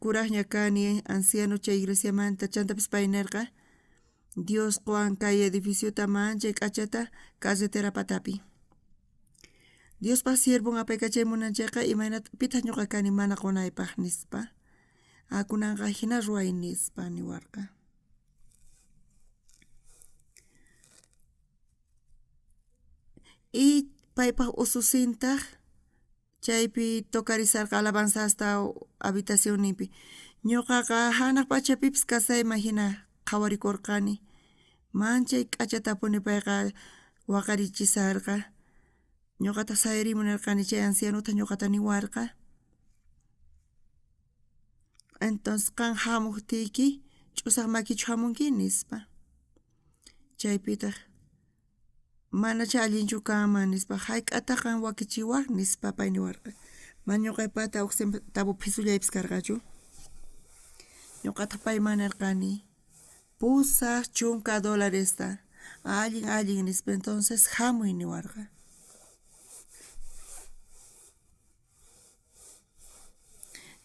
kurajña kani anciano chay iglesiamanta, chantapis pay nerqa Dios qowan kay edificiota manchay k'achata carretera patapi. Diospaj siervon apaykachay munan chayqa imaynata pitaq ñuqa kani mana qonaypaj nispa. Kunanqa jina ruway nispa niwarqa. Y Paypaj ususintaj chaypi tocarisarqa alabanzasta habitacionninpi. Ñuqaqa hanaq pachapipis kasayman hina qhawarikurqani. Manchay k'achatapuni payqa waqarichisarqa. Ñuqataq sayarimu nirqani chay ancianota ñuqata niwarqa. Entonces qan hamuqtiyki ch'usaq makichu hamunki nispa. Chaypitaq manacha allinchu kanman nispa hayk'ataq qan wakichiwaq nispa pay niwarqa. Mana ñuqaypata uj centavo phisullaypis karqachu. Ñuqataq payman nirqani 80 dolaresta allin allin nispa entonces hamuy niwarqa.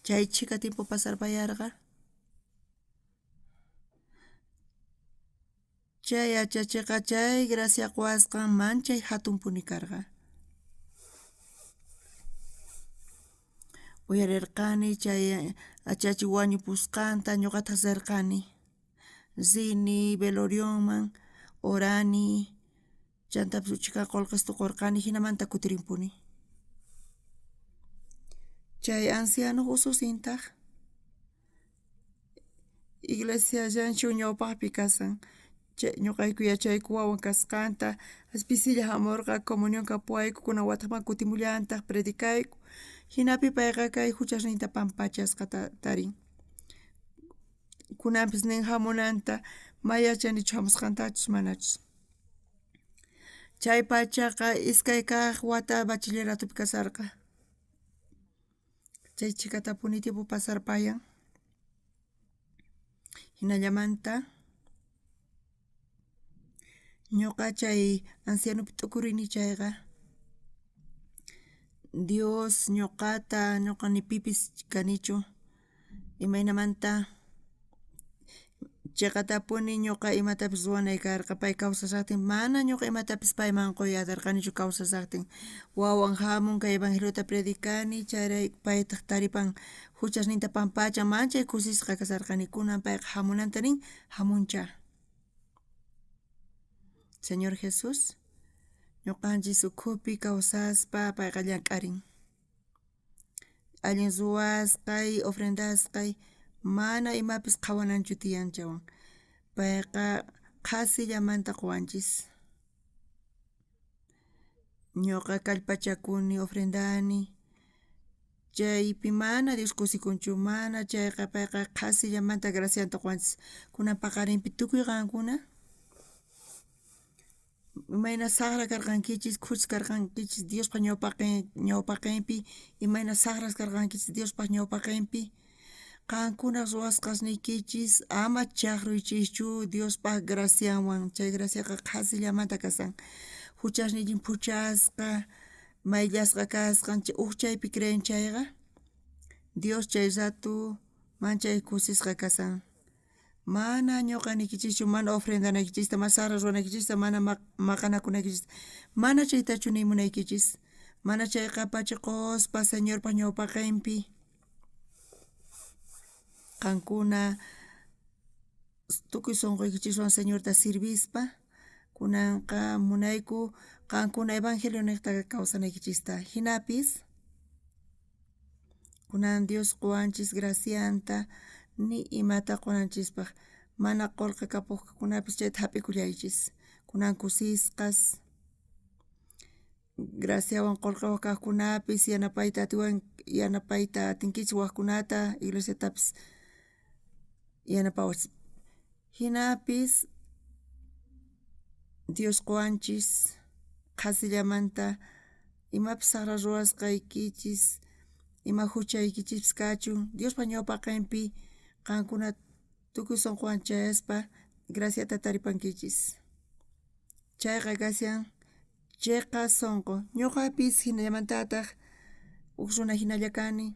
Chay chhika tiempo pasarpayarqa. Chay achachiqa chay gracia quwasqan manchay hatunpuni karqa. Uyarirqani chay achachi wañupusqanta ñuqataq rirqani. Rini velorionman, orani, chantapis uchika qullqista qurqani hinamanta kutirimpuni. Chay ancianoq ususintaq iglesia llanchu ñawpaqpi kasan. Chay ñuqayku yachayku wawan kasqanta pisilla hamurqa comunión kapuwayku kunan wataqman kutimullantaq predicayku. Hinapi payqa kay huchasninta pampachasqata tarin. Kunanpis nin hamunanta ma yachanichu hamusqantachus manachus. Chay pachaqa iskay kaq wata bachilleratopi kasarqa. Chay chhikatapuni tiempo pasarpayan. Hinallamanta ñuqa chay ancianopi t'ukurini chayqa Dios ñuqata ñuqa ni pipis kanichu imaynamanta chiqatapuni ñuqa imatapis ruwanay karqa pay kawsashaqtin mana ñuqa imatapis payman quy atirqanichu kawsashaqtin wawan hamun kay evangeliota predicani chayrayku paytaq taripan huchasninta pampachan manchay kusisqa kasarqani kunan payqa hamunanta nin hamuncha. Señor Jesús ñuqanchis ukhupi kawsaspa payqa llank'arin. Allin ruwasqay, ofrendasqay mana imapis qhawananchu tiyan chaywan. Payqa qhasillamanta quwanchis. Ñuqa kallpachakuni, ofrendani, chaypi mana Dios kusikunchu, mana chayqa payqa qhasillamanta gracianta quwanchis. Kunan paqarinpi tukuy qankuna imayna saqra karqankichis, khuchis karqankichis Diospa ñawpaqinpi, imayna saqras karqankichis Diospa ñawpaqinpi, qankunaq ruwasqasniykichis ama chaqruychischu Diospa gracianwan, chay graciaqa qhasillamanta kasan. Huchasniykin phuchasqa, mayllasqa kasqan, uj chaypi creen chayqa, Dios chay rato manchay kusisqa kasan. Mana ñuqa niykichischu mana ofrendanaykichista, mana saqra ruwanaykichista, mana maqanakunaykichista, mana chaytachu nimunaykichis. Mana chayqa pachi quspa Señorpa ñawpaqinpi qankuna tukuy sunquykichiswan Señorta sirvispa kunanqa munayku qankuna evangelio niqta kawsanaykichista. Hinapis kunan Dios quwanchis gracianta ni imata qunanchispaq mana qullqi kapuqkunapis chayta hap'ikullaychis. Kunan kusisqas graciawan qullqiwaq kaqkunapis yanapayta atiwan yanapayta atinkichis waqkunata iglesiatapis yanapawachis. Hinapis Dios quwanchis qhasillamanta imapis saqra ruwasqaykichis ima huchaykichispis kachun Diospa ñawpaqinpi qankuna tukuy sunquwan chayaspa graciata taripankichis. Chayqa kashan chiqa sunqu. Ñuqapis hinallamantataq uj runa hinalla kani.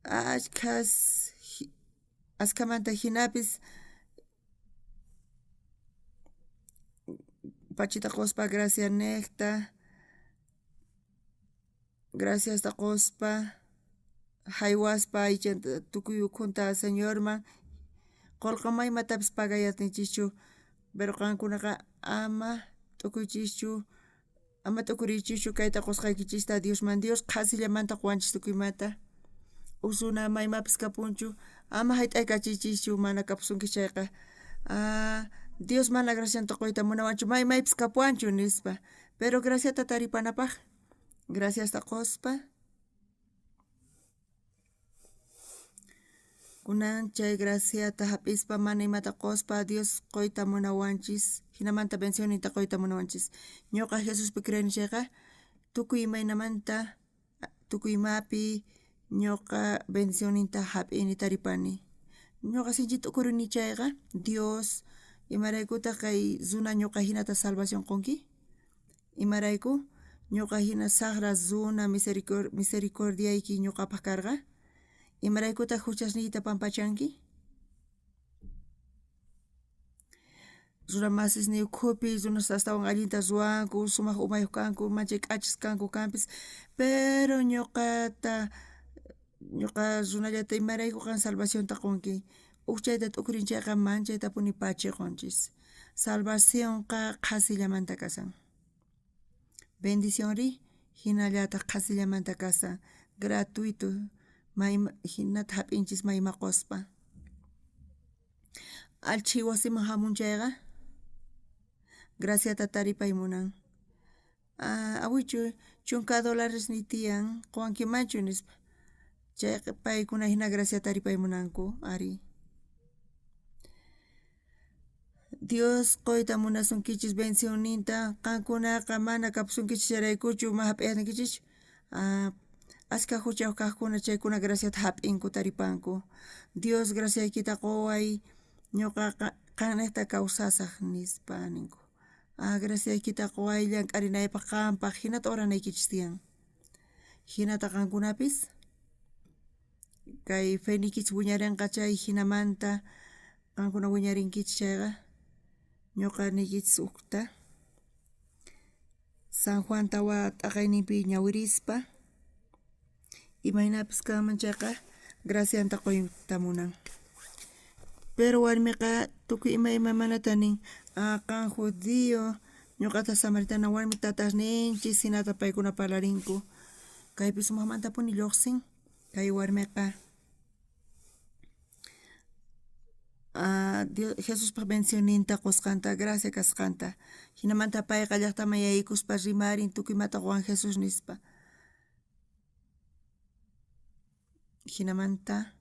Ashkhas askhamanta hinapis pachita quspa gracia niqta, graciasta quspa haywaspa aychanta tukuy ukhunta Señorman qullqi ma imatapis pagay atinchischu Pero qankunaqa ama t'ukuychischu, ama t'ukuriychischu kayta qosqaykichista Diosman. Dios qhasillamanta qowanchis tukuy imata. Uj runa ama imapis kapunchu, ama jayt'aykachiychischu mana kapusunki chayqa. Dios mana gracianta qoyta munawanchu, may maypis kapuwanchu nispa. Pero graciata taripanapaj, graciasta qospa, kunan chay graciata jap'ispa mana imata qospa Dios qoyta munawanchis, jinamanta bendicionninta qoyta munawanchis. Ñoqa Jesuspi creeni chayqa, tukuy imaynamanta, tukuy imapi ñoqa bendicionninta jap'ini taripani. Ñoqa sinchi t'ukurini chayqa, Dios imaraykutaq kay runa ñoqa jinata salvación qonki? Imarayku ñoqa jina sajra runa misericordiayki ñoqapaj karqa? Imaraykutaq juchasniyta pampachanki? Runa masisniy ukhupi runas astawan allinta ruwanku, sumaq umayuq kanku, manchay k'achis kanku kanpis, pero ñoqata, ñoqa runallata imarayku qan salvacionta qonki? Uj chayta t'ukurin chayqa manchaytapuni pachiqonchis. Salvacionqa qhasillamanta kasan. Bendicionri hinallataq qhasillamanta kasan, gratuito, may hinata jap'inchis mayma qospa. Allchhi wasiman hamun chayqa, graciata taripay munan. Awichu, 10 dólares ni tiyan, qowankimanchu nispa. Chayqa paykuna hina gracia taripay munanku, ari. Dios qoyta munasunkichis bendicionninta, qankunaqa mana kapusunkichis chayraykuchu ma jap'iyasniykichischu. Askha juchayuq kaqkuna chaykuna graciata jap'inku taripanku. Dios graciaykita qoway, ñoqaqa qannejta kawsasaj nispa ninku. Graciaykita qoway llank'arinaypaq qanpaq, hinata oranaykichis tiyan. Hinata qankunapis kay feniykichis wiñarinqa chay hinamanta qankuna wiñarinkichis chayqa ñoqa niykichis ujta San Juan tawa t'aqayninpi ñawirispa imaynapis kanman chayqa gracianta qoyta munan. Pero warmiqa tukuy ima imaymanata nin, qan judío, ñoqata samaritana warmi tatasninchis hinata paykuna parlarinku. Kaypi sumaqmantapuni lluqsin kay warmiqa. Dios, Jesuspaj bendicionninta qosqanta, gracia kasqanta. Hinamanta payqa llaqtaman yaykuspa rimarin tukuy imata qowan Jesús nispa. Hinamanta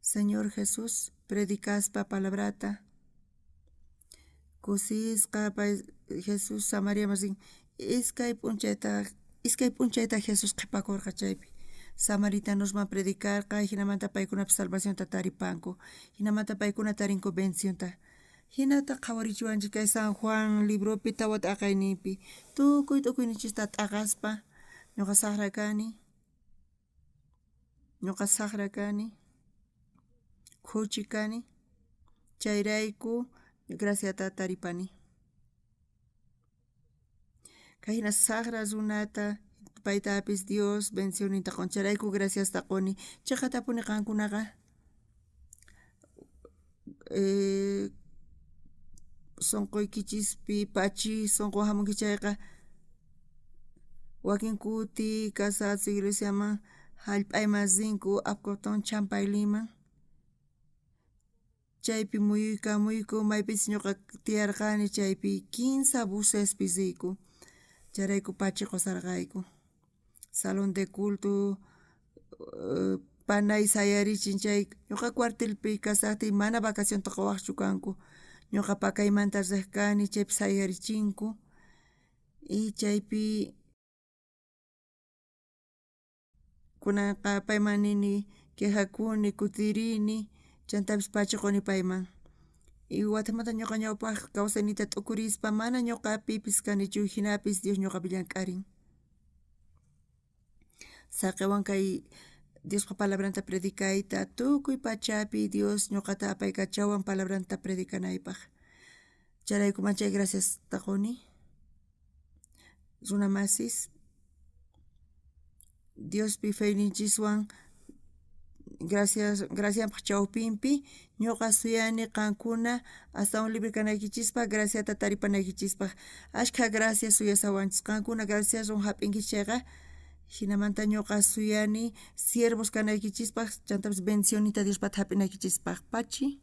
Señor Jesús predicaspa palabrata kusisqa pay Jesús Samariaman rin. Iskay p'unchayta Jesús qhipakurqa chaypi. Samaritanosman predicarqa, hinamanta paykunapis salvacionta taripanku. Hinamanta paykuna tarinku bendicionta. Hinata qhawarichiwanchik kay San Juan libropi tawa t'aqayninpi. Tukuy t'ukuyninchista t'aqaspa ñuqa sajra kani, ñuqa sajra kani, khuchi kani, chayrayku graciata taripani. Kay hina sajra runata paytapis Dios bendicionninta qon, chayrayku graciasta qoni. Chiqatapuni qankunaqa sonqoykichispi pachi sonqo hamunki chayqa wakin kuti casados iglesiaman hallp'ayman rinku Apcoton Champayliman. Chaypi muyuykamuyku maypis ñuqa tiyarqani chaypi 15 busespi riyku. Chayrayku pachi qusarqayku. Salón de culto panay sayarichin chay ñuqa cuartelpi kasaqtiy mana vacacionta qowaqchu kanku. Ñuqa pakaymanta riq kani chaypi sayarichinku. Y chaypi kunanqa payman nini quejakuni, kutirini, chantapis pachiquni payman. Y watamanta ñuqa ñawpaq kawsayniyta t'ukurispa mana ñuqa pipis kanichu hinapis Dios ñuqapi llank'arin. Saqiwan kay Diospa palabranta predicayta tukuy pachapi Dios ñuqata apaykachawan palabranta predicanaypaq. Chayrayku manchay graciasta quni. Runa masis Diospi feyninchiswan Gracias, gracianpaj chawpinpi ñoqa suyani qankuna astawan libre kanaykichispaj, graciata taripanaykichispaj. Ashkha gracia suyasawanchis. Qankuna graciaswan jap'inkichis chayqa, jinamanta ñoqa suyani siervos kanaykichispaj, chantapis bendicionita Diospata jap'inaykichispaj. Pachi.